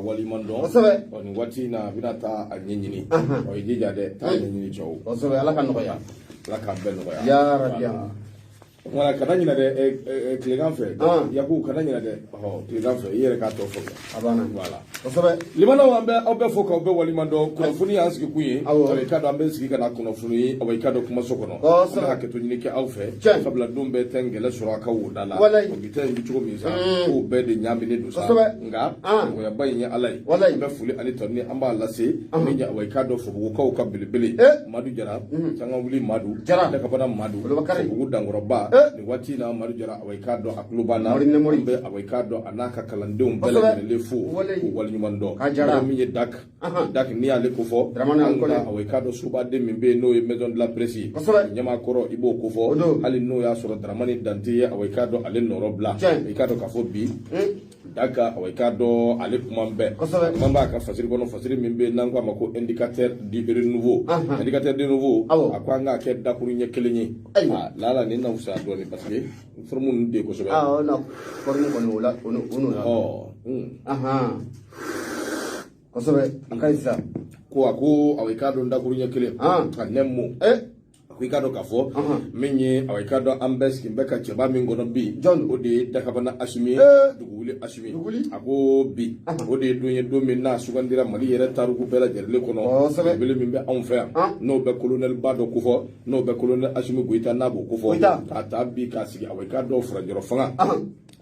waliɲuman dɔn. Kosɛbɛ. Ɔ, nin waati in na, a bɛna taa a ɲɛɲini. Ɔ, i jija dɛ, taa ɲɛɲini, cɛw. Kosɛbɛ, Ala ka nɔgɔya. Ala k'a bɛɛ nɔgɔya. Ya Rabbi. Wala, kana ɲinɛ dɛ, tilegan fɛ. Yaku, kana ɲinɛ dɛ. Ɔhɔ, tilegan fɛ, i yɛrɛ k'a tɔ fɔ. A banna. Voilà. Kosɛbɛ. Limanaw, an bɛ aw bɛɛ fo k'aw bɛɛ waleɲuman dɔn. Kunnafoni y'an sigi kun ye. Awɔ. I k'a dɔn, an bɛ sigi ka na kunnafoni, awa, i k'a dɔn, kumaso kɔnɔ. Kosɛbɛ. An bɛ hakɛto ɲini kɛ aw fɛ. Tiɲɛ. Sabula don bɛɛ tɛ ngɛlɛ sɔrɔ a ka woda la. Walayi. Bi ta in bɛ cogo min sa, k'o bɛɛ de ɲaaminen don sa. Kosɛbɛ. Nka nɔgɔyaba in ye Ala ye. Walayi. An bɛ foli ani tanu, an b'a lase min ye, awa, i k'a dɔn, Fobugukaw ka belebele Madu Jara, Sangawuli Madu Jara. Dakabana Madu, Olubakari. Fobugu dankɔrɔba. Nin waati in na, Madu Jara, awa, i k'a dɔn, a tulo b'an na. Mori Nemori. An bɛ, awa, i k'a dɔn, a n'a ka kalandenw bɛɛ lajɛlen fo Walayi. k'u waleɲuman dɔn. Ka Jara. Mɔgɔ min ye Dak Dak, n'i y'ale ko fɔ, Dramane an Ankole. ka, awa, i k'a dɔn, sobaden min bɛ yen, n'o ye Maison de la Presse ye. Kosɛbɛ. Ɲɛmaa kɔrɔ, i b'o ko O fɔ. don. Hali n'o y'a sɔrɔ Dramani Dante ye, awa, i k'a dɔn, ale nɔrɔ bila. Tiɲɛ. I k'a dɔn k'a fɔ bi, Daka, awa, i k'a dɔn, ale kuma bɛɛ. Kosɛbɛ. Kuma b'a ka fasiri kɔnɔ, fasiri min bɛ yen n'an ko a ma ko Indicateur du renouveau. Indicateur du renouveau. Awɔ. A ko an k'a kɛ dakuru ɲɛ kelen ye. Ayiwa. Ah, lala nin na fisaya dɔɔnin parce que forme ninnu de kosɛbɛ. Ah, o na forme kɔni, o la, o n'o o n'o la. Ɔ. Kosɛbɛ, a ka ɲi sisan. Ko a ko, awa, i k'a dɔn, dakuru ɲɛ kelen ka nɛmo. A ko i k'a dɔn k'a fɔ min ye, awa, i k'a dɔn, an bɛɛ sigi bɛ ka cɛba min kɔnɔ bi, Jɔn? o de ye Dakabana Asimi ye. Eh. Dugawuli Asimi. Dugawuli. A ko bi, o de ye don ye, don min n'a sugandira Mali yɛrɛ tariku bɛɛ lajɛlen kɔnɔ. Kosɛbɛ. Belebele min bɛ anw fɛ yan, n'o bɛ colonel ba dɔ kofɔ, n'o bɛ colonel Asimi Goyita, n'a b'o kofɔ. Goyita. K'a ta bi k'a sigi, awa, i k'a dɔn, furancɛrɔ fanga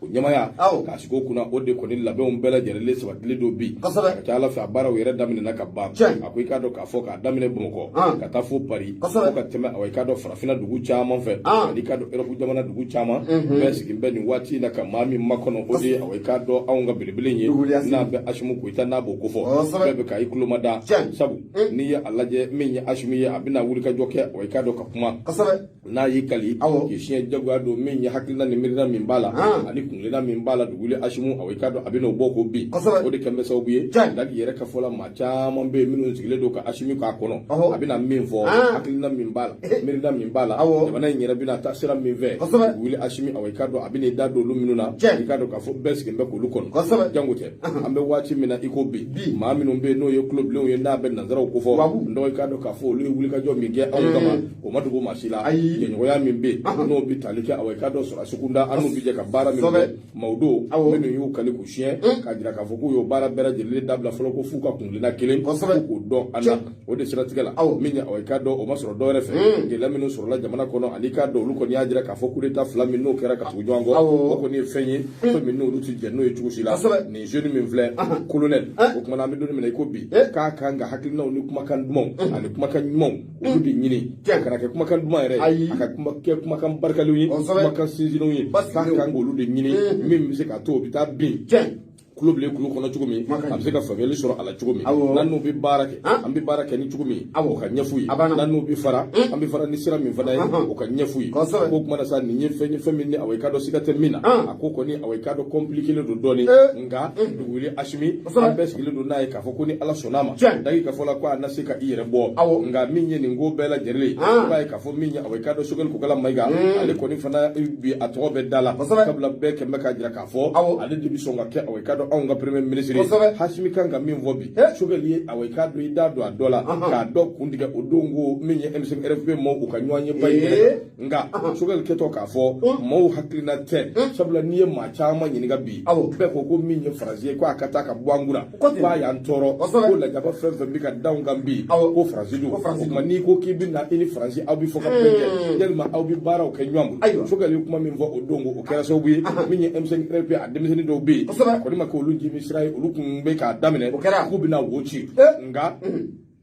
o ɲɛmaya, k'a sigi o kunna, o de kɔni labɛnw bɛɛ lajɛlen sabatilen don bi. Kosɛbɛ. A ka ca Ala fɛ, a baaraw yɛrɛ daminɛna ka ban. Tiɲɛ. A ko i k'a dɔn k'a fɔ k'a daminɛ Bamakɔ ka taa fo Paris, Kosɛbɛ. fo ka tɛmɛ, awa, i k'a dɔn, farafinna dugu caman fɛ, ani i k'a dɔn, Europe jamana dugu caman bɛɛ sigi bɛ nin waati in na ka maa min makɔnɔ, o de ye, awa, i k'a dɔn, anw ka belebele ye, Duguli Asimi. n'a bɛ Asimi Goyita, n'a b'o kofɔ. Kosɛbɛ. Bɛɛ bɛ ka i tulo mada. Tiɲɛ. Sabu n'i ye a lajɛ, min ye Asimi ye, a bɛna wulikajɔ kɛ, awa, i k'a dɔn, ka kuma. Kosɛbɛ. N'a y'i kali Awɔ. k'i siɲɛ jagoya don, min ye hakilina ni miirina min b'a la ani kunkilenna min b'a la, Duguli Asimu, awa, i k'a dɔn, a bɛ n'o bɔ k'o bin. Kosɛbɛ. O de kɛn bɛ sababu ye. Tiɲɛ. Daki yɛrɛ ka fɔ la, maa caman bɛ yen minnu sigilen don ka Asimi k'a kɔnɔ. Ɔhɔ. A bɛna min fɔ, hakilina min b'a la, miirina min b'a la, Awɔ. jamana in yɛrɛ bɛna taa sira min fɛ, Kosɛbɛ. Duguli Asimi, awa, i k'a dɔn, a bɛn'i da don olu minnu na. Tiɲɛ. I k'a dɔn k'a fɔ bɛɛ sigilen bɛ k'olu kɔnɔ. Kosɛbɛ. Jango tɛ, an bɛ waati min na i ko bi, Bi. maa minnu bɛ yen, n'o ye tulobilenw ye, n'a bɛ nanzaraw kofɔ, Tubabu. n dɔgɔ, i k'a dɔn k'a fɔ olu ye wulikajɔ min kɛ anw kama, o ma dogo maa si la. Ayi. Jɛɲɔgɔnya min bɛ yen, n'o bɛ tali kɛ, awa, i k'a dɔn, sɔrɔdasi kunda, an n'u bɛ jɛ ka baara min Kosɛbɛ. kɛ, maaw don Awɔ. minnu y'u kali k'u siɲɛ k'a jira k'a fɔ k'u y'o baara bɛɛ lajɛlen dabila fɔlɔ, ko f'u ka kunkilenna kelen Kosɛbɛ. k'u k'o dɔn an na. Tiɲɛ. O de siratigɛ la, Awɔ. min ye, awa, i k'a dɔn, o ma sɔrɔ dɔwɛrɛ fɛ, gɛlɛya minnu sɔrɔla jamana kɔnɔ, ani i k'a dɔn, olu kɔni y'a jira k'a fɔ coup d'état fila min n'o kɛra ka tugu ɲɔgɔn kɔ, Awɔ. o kɔni ye fɛn ye, fɛn min n'olu ti jɛn n'o ye cogo si la. Kosɛbɛ. Nin jeune min filɛ, colonel, o kumana, an bɛ don min na i ko bi, Eh. k'a kan ka hakilinaw ni kumakan dumanw ani kumakan ɲumanw, olu de ɲini. Tiɲɛ. A kana kɛ kumakan duman yɛrɛ ye, Ayi. a ka kuma kɛ kumakan barikalenw ye, Kosɛbɛ. kumakan sinsinnenw ye, k'a Basigilenw. kan k'olu de ɲini, min bɛ se k'a to o bɛ taa bin Tiɲɛ. kulo bilen kulu kɔnɔ cogo min, Kumakan a bɛ se ka faamuyali sɔrɔ a la cogo min. Awɔ. N'an n'u bɛ baara kɛ, Han? an bɛ baara kɛ ni cogo min ye, Awɔ. o ka ɲɛf'u ye. A banna. N'an n'u bɛ fara, an bɛ fara ni sira min fana ye, Ahan. o ka ɲɛf'u ye. Kosɛbɛ. Ko kuma na sa, nin ye fɛn ye, fɛn min ni, awa, i k'a dɔn, siga tɛ min na. Han. A ko kɔni, awa, i k'a dɔn, compliqué don dɔɔnin. Eh. Nka Duguli Asimi, Kosɛbɛ. an bɛɛ sigilen don n'a ye k'a fɔ ko ni Ala sɔnn'a ma, Tiɲɛ. dagi ka fɔ la ko a na se ka i yɛrɛ bɔ. Awɔ. Nka min ye nin ko bɛɛ lajɛlen ye, Han. i b'a ye k'a fɔ min ye, awa, i k'a dɔn, Sogɛli Kokala Mayiga, ale kɔni fana bi, a tɔgɔ bɛ da la. Kosɛbɛ. Sabula bɛɛ kɛn bɛ k'a jira k'a fɔ Awɔ. ale de bɛ sɔn ka kɛ, awa, i k'a dɔn, anw ka premier ministre ye. Kosɛbɛ. Hasimi kan ka min fɔ bi, Eh. Sogɛli ye, awa, i k'a dɔn, i da don a dɔ la Ahan. k'a dɔ kun tigɛ o don, ko min ye M5 RFP maaw, u ka ɲɔgɔn ye ba ye. Eh. Nka Sogɛli kɛtɔ k'a fɔ maaw hakilina tɛ, sabula n'i ye maa caman ɲininka bi, Awɔ. bɛɛ ko ko min ye Faransi ye, ko a ka taa ka bɔ an kunna, Ko ten. k'a y'an tɔɔrɔ, Kosɛbɛ. ko lajaba fɛn fɛn bɛ ka da anw kan bi, Awɔ. ko Faransi don. Ko Faransi O don. tuma, n'i ko k'i bɛ na i ni Faransi, aw bɛ fɔ ka bɛn kɛ, yalima aw bɛ baaraw kɛ ɲɔgɔn bolo? Ayiwa. Sogɛli ye kuma min fɔ o don, ko o kɛra sababu ye, min ye M5 RFP a denmisɛnnin dɔw bɛ yen, Kosɛbɛ. a kɔni ma kɛ olu jimi sira ye, olu kun bɛ k'a daminɛ O kɛra. k'u bɛna wo ci. Eh. Nka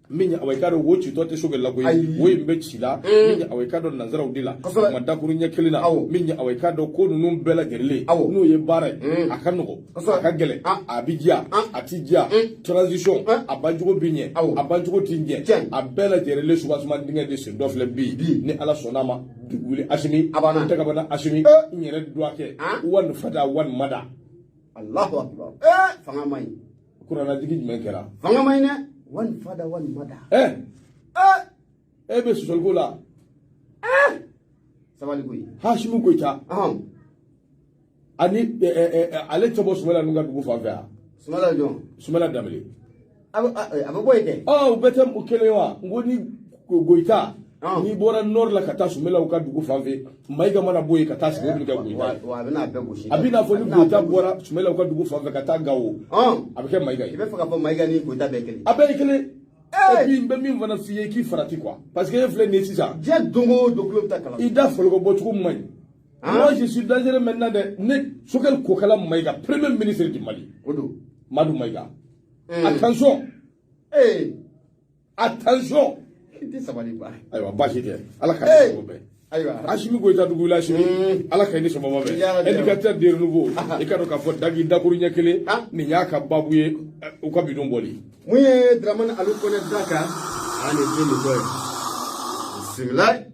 min ye, awa, i k'a dɔn, wo citɔ tɛ Sogɛli la koyi. Ayi. Wo in bɛ ci la min ye, awa, i k'a dɔn, nanzaraw de la. Kosɛbɛ. Ma dakuru ɲɛ kelen na, Awɔ. min ye, awa, i k'a dɔn, ko ninnu bɛɛ lajɛlen, Awɔ. n'o ye baara ye, a ka nɔgɔ, Kosɛbɛ. a ka gɛlɛn, Ah. a bɛ diya, Ah. a ti diya, transition, Ah. a bancogo bɛ ɲɛ, Awɔ. a bancogo ti ɲɛ, Tiɲɛ. a bɛɛ lajɛlen soubassement dingɛ de sen dɔ filɛ bi. Bi. Ni Ala sɔnn'a ma, Duguli Asimi, A banna. Tɛgɛbana Asimi, Eh. n yɛrɛ dɔgɔkɛ, Ah. wani fada wani mada. Allahu akbar. Eh, fanga man ɲi. Kuranajigi jumɛn kɛra? Fanga man ɲi dɛ. One father, one mother. Ɛ. Eh, E bɛ sɔsɔliko la. Sabali koyi. Hasimu Goyita Ɔhɔn. ani ɛ, ɛ, ɛ, ale tɛ bɔ Sumala ninnu ka dugu fan fɛ yan. Sumala jɔn? Sumala Danbele. A bɛ bɔ yen kɛ. U bɛɛ tɛ kelen wa? N ko ni Goyita n'i bɔra nord la ka taa Sumala ka dugu fan fɛ, Mayiga mana bɔ yen ka taa sigi, o bɛ kɛ Goyita. Wa a bɛna a bɛɛ gosi. A bɛ n'a fɔ ni Goyita bɔra Sumala ka dugu fan fɛ ka taa Gawo, a bɛ kɛ Mayiga ye. I bɛ fɛ k'a fɔ Mayiga ni Goyita bɛɛ kelen. A bɛɛ ye kelen. Et puis n bɛ min fana f'i ye, k'i farati quoi, parce que e filɛ nin ye sisan. Diɲɛ don o don tulo bɛ taa kalan. I da foloko bɔcogo man ɲi. Moi je suis dangereux maintenant dɛ. Ne Choguel Kokala Mayiga, premier ministre du Mali. O don. Madu Mayiga. Attention. Attention. I tɛ sabali ba. Ayiwa, baasi tɛ. Ala ka ni sababu bɛn. Ayiwa. Asimi Goyita dugu la Asimi. Ala ka ni sababu bɛn. Indicateur de renouveau. I ka dɔn k'a fɔ dagi dakuru ɲɛ kelen. Nin y'a ka baabu ye u ka bidon bɔli. Mun ye Dramane Alu Kone da kan? An ye den nin bɔ ye. Bisimilayi.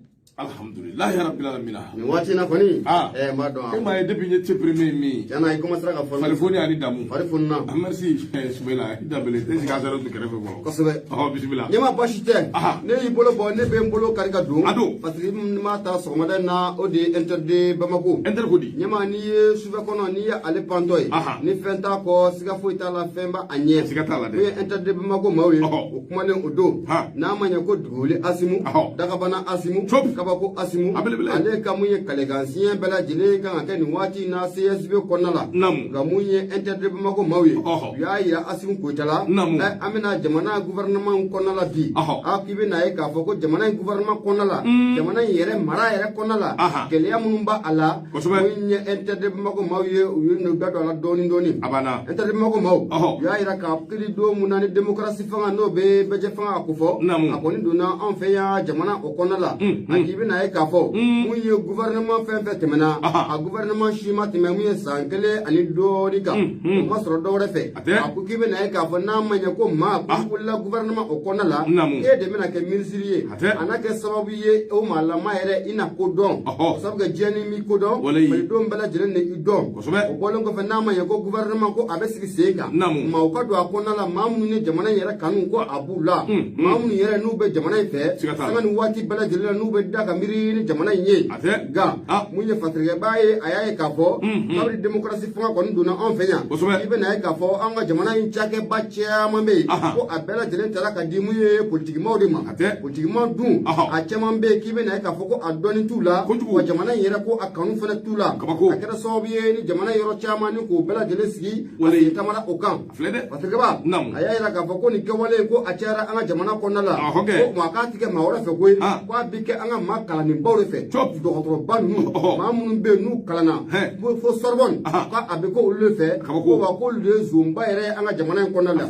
Alhamdulilahi rabbil alamin. Nin waati in na kɔni. N b'a dɔn. E m'a ye depuis n ye te premier min. Tiɲɛna i commencera ka fɔ. Farifoni ani damu. Farifoni na. Merci Sumala, i Danbele e sigi a sɔrɔ tu kɛrɛfɛ fɔlɔ. Kosɛbɛ. Bisimila. Ɲɛma baasi tɛ. Ne y'i bolo bɔ, ne bɛ n bolo kari ka don. A don. Parce que n m'a ta sɔgɔmada in na, o de ye Inter de Bamako. Inter ko di? Ɲɛma, n'i ye sufɛ kɔnɔ, n'i ye ale pantɔ ye. Ni fɛn t'a kɔ, siga foyi t'a la, fɛn b'a ɲɛ. Siga t'a la dɛ. N'o ye Inter de Bamako maaw ye. O kumalen o don. N'a ma ɲɛ ko dugukolo Asimu. Dagabana Asimu. Kabako Asimu. Ale ka mun ye kalekan siɲɛ bɛɛ lajɛlen kan ka kɛ nin waati in na CSB kɔnɔna la. Nka mun ye Inter de Bamako maaw ye, u y'a yira Asimu Goyita la, an bɛna jamana gouvernement kɔnɔna la bi. A k'i bɛna ye k'a fɔ ko jamana in gouvernement kɔnɔna la, jamana in yɛrɛ mara yɛrɛ kɔnɔna la, gɛlɛya minnu b'a a la, mun ye Inter de Bamako maaw ye, u ye n'u da don a la dɔɔni dɔɔni. Inter de Bamako maaw, u y'a yira k'a kiri don mun na ni démocratie fanga n'o bɛ bɛjɛ fanga ko fɔ, a kɔni donna anw fɛ yan jamana o kɔnɔna la. A k'i bɛna ye k'a fɔ mun ye gouvernement fɛn fɛn tɛmɛna, a gouvernement si ma tɛmɛ mun ye san kelen ani dɔɔni kan, o ma sɔrɔ dɔwɛrɛ fɛ. A ko k'i bɛna ye k'a fɔ n'a ma ɲɛ ko maa ko wulila gouvernement o kɔnɔna la, e de bɛna kɛ ministre ye, a n'a kɛ sababu ye o maalama yɛrɛ i na ko dɔn, sabu kɛ diɲɛ ni m'i ko dɔn, malidenw bɛɛ lajɛlen de i dɔn. O bɔlen kɔfɛ, n'a ma ɲɛ ko gouvernement ko a bɛ sigi sen kan, maaw ka don a kɔnɔna la, maa minnu ye jamana in yɛrɛ kanu ko a b'u la, maa minnu yɛrɛ n'u bɛ jamana in fɛ, sanga ni waati bɛɛ lajɛlen la n'u bɛ da ka miiri ni jamana in ye. Nka mun ye fatirikɛba ye, a y'a ye k'a fɔ kabini démocratie fanga kɔni donna anw fɛ yan, i bɛna ye k'a fɔ an ka jamana in cakɛba caman bɛ yen ko a bɛɛ lajɛlen taara ka di mun ye politikimaw de ma. Politikimaw dun a caman bɛ yen k'i bɛna ye k'a fɔ ko a dɔnni t'u la, wa jamana in yɛrɛ ko a kanu fana t'u la. A kɛra sababu ye ni jamana yɔrɔ caman ni k'o bɛɛ lajɛlen sigi a sen tamara o kan. Fatirikɛba a y'a yira k'a fɔ ko nin kɛwale ko a cayara an ka jamana kɔnɔna la, ko maa k'a ti kɛ maa wɛrɛ fɛ koyi, ko a bi kɛ an ka maa kalannenbaw de fɛ, dɔgɔtɔrɔba ninnu, maa minnu bɛ yen n'u kalanna fo Sorbonne, k'a bɛ kɛ olu de fɛ, ko wa k'olu de ye zonba yɛrɛ ye an ka jamana in kɔnɔna la.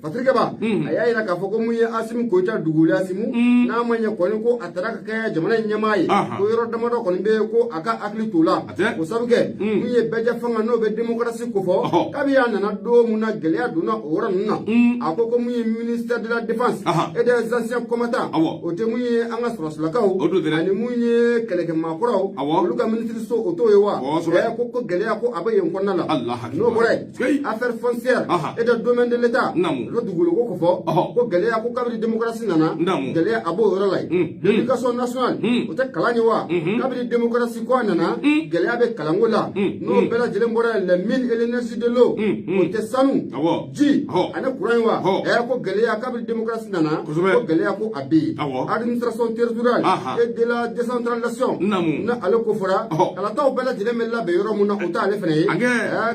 Fatirikɛba a y'a yira k'a fɔ ko mun ye Asimi Goyita duguli Asimu, n'a ma ɲɛ kɔni ko a taara ka kɛ jamana in ɲɛmaa ye, ko yɔrɔ damadɔ kɔni bɛ yen ko a ka hakili t'o la. O sabu kɛ mun ye bɛɛjɛ fanga n'o bɛ démocratie kofɔ, kabi a nana don mun na gɛlɛya donna o yɔrɔ ninnu na, a ko ko mun ye ministère de la défense et des anciens combattants, o tɛ mun ye an ka sɔrɔsilakaw ani mun ye kɛlɛkɛmaakɔrɔw, olu ka ministre so o t'o ye wa? Ko gɛlɛya ko a bɛ yen kɔnɔna la. N'o bɔra yen, affaire foncière et de domaine de l'État, olu dugukolo ko fɔ ko gɛlɛya ko kabini démocratie nana gɛlɛya a b'o yɔrɔ la yen. L'éducation nationale o tɛ kalan ye wa? Kabini démocratie ko a nana gɛlɛya bɛ kalanko la. N'o bɛɛ lajɛlen bɔra yen, les mines et l'énergie de l'eau, o tɛ sanu, ji ani courant ye wa? Ko gɛlɛya kabini démocratie nana ko gɛlɛya ko a bɛ yen. Administration territoriale et de la décentralisation, n'a ale ko fɔra kalataw bɛɛ lajɛlen bɛ labɛn yɔrɔ mun na, o t'ale fana ye.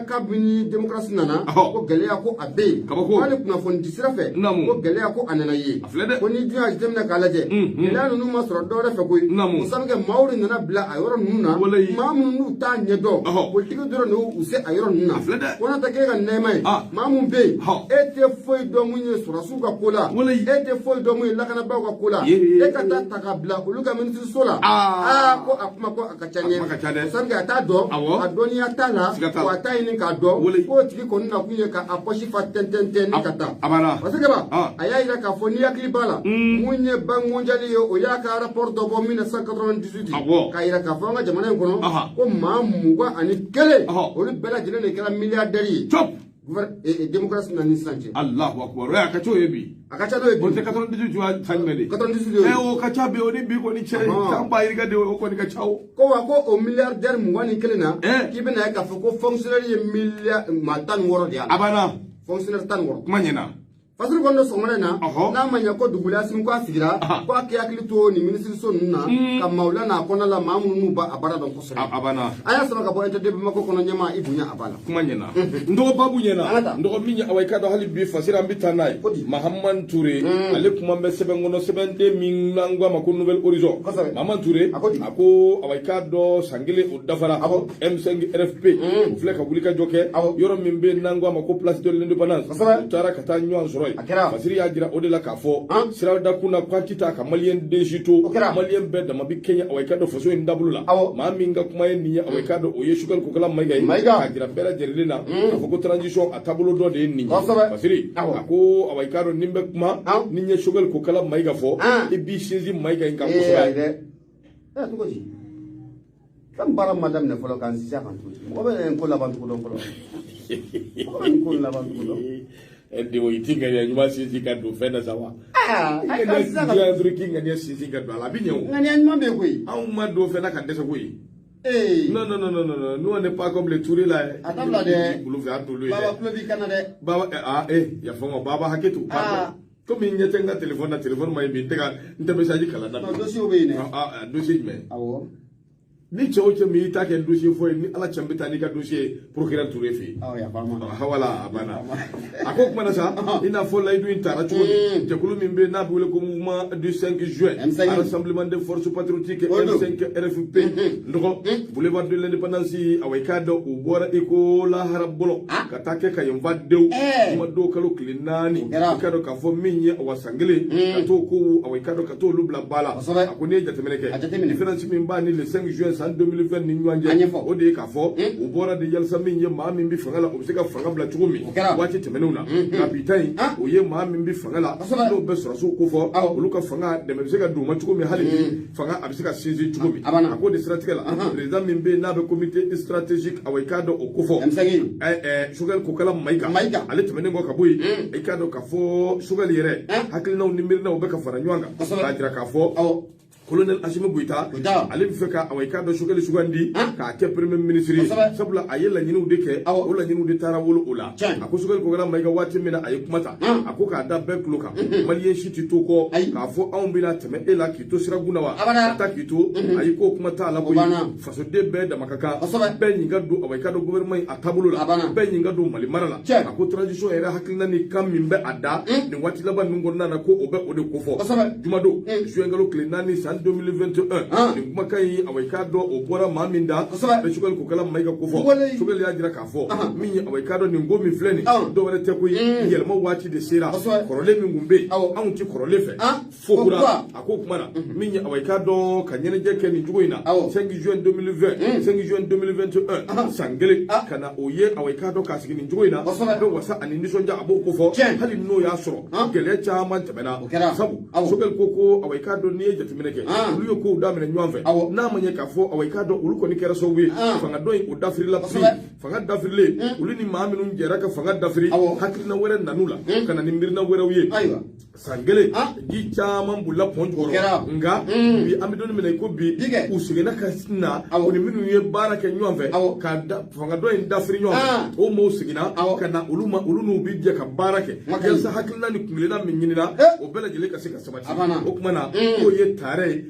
Kabini démocratie nana ko gɛlɛya ko a bɛ yen. Hali kunnafoni di sira fɛ ko gɛlɛya ko a nana ye. Ko ni dun y'a jateminɛ k'a lajɛ, gɛlɛya ninnu ma sɔrɔ dɔwɛrɛ fɛ koyi, o sabu kɛ maaw de nana bila a yɔrɔ ninnu na, maa minnu n'u t'a ɲɛdɔn, politiki dɔrɔn de y'u se a yɔrɔ ninnu na. Ko n'a tɛ k'e ka nɛɛma ye, maa mun bɛ yen e tɛ foyi dɔn mun ye sɔrɔsiw ka ko la, e tɛ foyi dɔn mun ye lakanabaaw ka ko la, e ka taa ta ka bila olu ka minisiriso la, ko a kuma ko a ka ca ɲɛ, sabu a t'a dɔn, a dɔnniya t'a la, wa a t'a ɲini k'a dɔn, k'o tigi kɔni nakun ye k'a pɔsi fa tɛntɛntɛn ni ka taa. Parce que a y'a yira k'a fɔ n'i hakili b'a la, mun ye Banque mondiale ye, o y'a ka rapport dɔ bɔ 1998, k'a yira k'a fɔ an ka jamana in kɔnɔ ko maa 21 olu bɛɛ lajɛlen de kɛra milliardaire ye. Démocratie nana ni sisan cɛ. Allahu akbar. A ka ca o ye bi. A ka ca n'o ye bi. O tɛ 98 wa san jumɛn de? 98 de. O ka ca bi, o ni bi kɔni cɛ san ba yirika de, o kɔni ka ca o. Ko wa ko o milliardaire 21 na, k'i bɛna ye k'a fɔ ko fonctionnaire ye milliard maa 16 de y'a la. A banna. Fonctionnaire 16. Kuma ɲɛna. Fasiri kɔnɔ sɔgɔmada in na, Ɔhɔ. n'a ma ɲɛ ko Duguli Asimi ko a sigira, ko a k'i hakili to nin minisiriso ninnu na, ka maaw la n'a kɔnɔna la, maa minnu n'u b'a a baara dɔn kosɛbɛ. A banna. An y'a sɔrɔ ka bɔ Inter de Bamako kɔnɔ, ɲɛmaa i bonya a b'a la. Kuma ɲɛna, n dɔgɔ, babu An ka ɲɛna. taa. N dɔgɔ, min ye, awa, i ka dɔn hali bi Fasiri, an bɛ taa n'a ye. Ko di? Mahamani Ture, ale kuma bɛ sɛbɛn kɔnɔ, sɛbɛnden min n'an ko a ma ko Nouvel Horizon. Mahamani Ture A ko di? A ko, awa, i k'a dɔn san kelen o dafara, M5 RFP u filɛ ka wuli ka jɔ kɛ yɔrɔ min bɛ yen n'an ko a ma ko Place de l'Indépendance. U taara ka taa ɲɔgɔn sɔrɔ yen. A kɛra. Fasiri y'a jira o de la k'a fɔ sirada kunna k'an ti taa ka maliyɛn den si to. O kɛra. Maliyɛn bɛɛ dama bi kɛɲɛ, awa, i ka dɔn faso in dabolo la. Maa min ka kuma ye nin ye, awa, i k'a dɔn o ye Choguel Kokalla Maïga ye. Maïga. K'a jira bɛɛ lajɛlen na k'a fɔ ko transition a taabolo dɔ de ye nin ye. Fasiri a ko, awa, i k'a dɔn ni n bɛ kuma ni n ye Choguel Kokalla Maïga fɔ, i b'i sinsin Maïga in kan Ee, kosɛbɛ. Ayi dɛ, ɛ, cogo di? Fɛn baara ma daminɛ fɔlɔ k'an sinsin a kan cogo di? Mɔgɔ bɛ nin ko laban cogo dɔn fɔlɔ, mɔgɔ bɛ nin ko laban cogo dɔn. Ɛ denw, i ti ŋaniya ɲuman sinsin ka don fɛn na sa wa? Aa, I ayi, k'an sinsin a kan. ŋaniya dɔrɔn, k'i ŋaniya sinsin ka don a la, a bɛ ɲɛ o. Ŋaniya ɲuman bɛ yen koyi. Anw ma don fɛn na ka dɛsɛ koyi. Ee. Non, non, non, non, non, non, nous on n'est pas comme les Touré là. A dabila dɛ. Bolo fɛ, an t'olu ye Baba dɛ. tulo b'i kan na dɛ. Baba, ah, yafa n ma, Baba, hakɛ to, pardon. Komi n ɲɛ tɛ n ka téléphone na, téléphone ma ɲi bi, n tɛ ka n tɛ message kalan na Non, bi. dossier bɛ yen dɛ. Ah, ah, dossier jumɛn? Awɔ. Ni cɛ o cɛ min y'i ta kɛ dossier fɔ ye, ni Ala cɛ, n bɛ taa n'i ka dossier ye procureur Touré fɛ yen. Awɔ, yafa n ma. Ah, wala, a banna. A ko kuma na sa, i n'a fɔ layidu in taara cogo min, jɛkulu min bɛ yen n'a bɛ wele ko Mouvement du 5 juin, M5. Rassemblement des forces patriotiques, O don. M5 RFP, n dɔgɔ, boulevard de l'Indépendance, awa, i k'a dɔn u bɔra i ko lahara bɔlɔ ka taa kɛ ka yen fa dewu kuma dɔw kalo tile 4. O kɛra. I k'a dɔn k'a fɔ min ye, awa, san kelen ka t'o ko, awa, i k'a dɔn ka t'olu bila ba la. A ko n'i ye jateminɛ A kɛ, jateminɛ. différence min b'a ni le 5 juin san 2020 ni ɲɔgɔn A cɛ, ɲɛfɔ. o de ye k'a fɔ u bɔra de yalisa min ye, maa min bɛ fanga la, o bɛ se ka fanga bila cogo min O kɛra. waati tɛmɛnenw na. Nka bi ta in, o ye maa min bɛ fanga la, n'o bɛ sɔrɔsiw ko fɔ, olu ka fanga dɛmɛ bɛ se ka don u ma cogo min, hali bi fanga a bɛ se ka sinsin cogo min. A banna. A k'o de siratigɛ la, président min bɛ yen n'a bɛ comité stratégique, awa, i k'a dɔn o ko fɔ M5. Choguel Kokalla Maïga. Maïga. Ale tɛmɛnen kɔ ka bɔ yen, i k'a dɔn k'a fɔ Choguel yɛrɛ hakilinaw ni miirinaw bɛ ka fara ɲɔgɔn kan k'a jira k'a fɔ colonel Assimi Goïta, Goïta. ale bɛ fɛ ka, awa, i k'a dɔn Choguel sugandi k'a kɛ premier ministre ye, sabula a ye laɲiniw de kɛ, o laɲiniw de taara wolo o la. A ko Choguel Kokalla Maïga, waati min na a ye kuma ta, a ko k'a da bɛɛ tulo kan, maliyɛn si tɛ to kɔ Ayi. k'a fɔ anw bɛna tɛmɛ e la k'i to siragun na wa Abada. ka taa k'i to. Ayi, k'o kuma t'a la O koyi. banna. Fasoden bɛɛ dama ka kan, bɛɛ ɲin ka don, awa, i k'a dɔn gouvernement in a taabolo la, A banna. bɛɛ ɲin ka don Mali mara la. A ko transition yɛrɛ hakilina ni kan min bɛ a da nin waati laban ninnu kɔnɔna na, ko o bɛ o de kofɔ jumadon juin kalo tile 4 san 2021. Nin kumakan in, awa, i k'a dɔn o bɔra maa min da, bɛ Choguel Kokalla Maïga kofɔ. Choguel y'a jira k'a fɔ min ye, awa, i k'a dɔn nin ko min filɛ nin, dɔwɛrɛ tɛ koyi, yɛlɛma waati de sera. Kɔrɔlen min kun bɛ yen, anw ti kɔrɔlen fɛ fo Ko kura. kura. A ko kuma na min ye, awa, i k'a dɔn ka ɲɛnajɛ kɛ nin cogo in na, 5 juin 2020, 5 juin 2021, san kelen ka na o ye, awa, i k'a dɔn k'a sigi nin cogo in na, bɛ wasa ani nisɔndiya, a b'o ko fɔ, hali n'o y'a sɔrɔ gɛlɛya caman tɛmɛna. O kɛra. Sabu Choguel ko awa, i k'a dɔn n'i ye jateminɛ kɛ, olu ye kow daminɛ ɲɔgɔn fɛ, n'a ma ɲɛ k'a fɔ, awa, i k'a dɔn olu kɔni kɛra sababu ye fanga dɔ in o dafirila bi. Fanga dafirilen, olu ni maa minnu jɛra ka fanga dafiri, hakilina wɛrɛ nan'u la ka na ni miirina wɛrɛw ye. San kelen, ji caman bolila pɔn O kɛra. jukɔrɔ, nka bi an bɛ don min na i ko bi, Bi kɛ. u seginna ka na, u ni minnu ye baara kɛ ɲɔgɔn fɛ ka fanga dɔ in dafiri ɲɔgɔn fɛ, o maaw seginna ka na olu ma, olu n'u bi jɛ ka baara kɛ Kuma ka ɲi. yalisa hakilina ni kunkilenna min ɲinina, o bɛɛ lajɛlen ka se ka sabati. A banna. O tuma na k'o ye taare ye,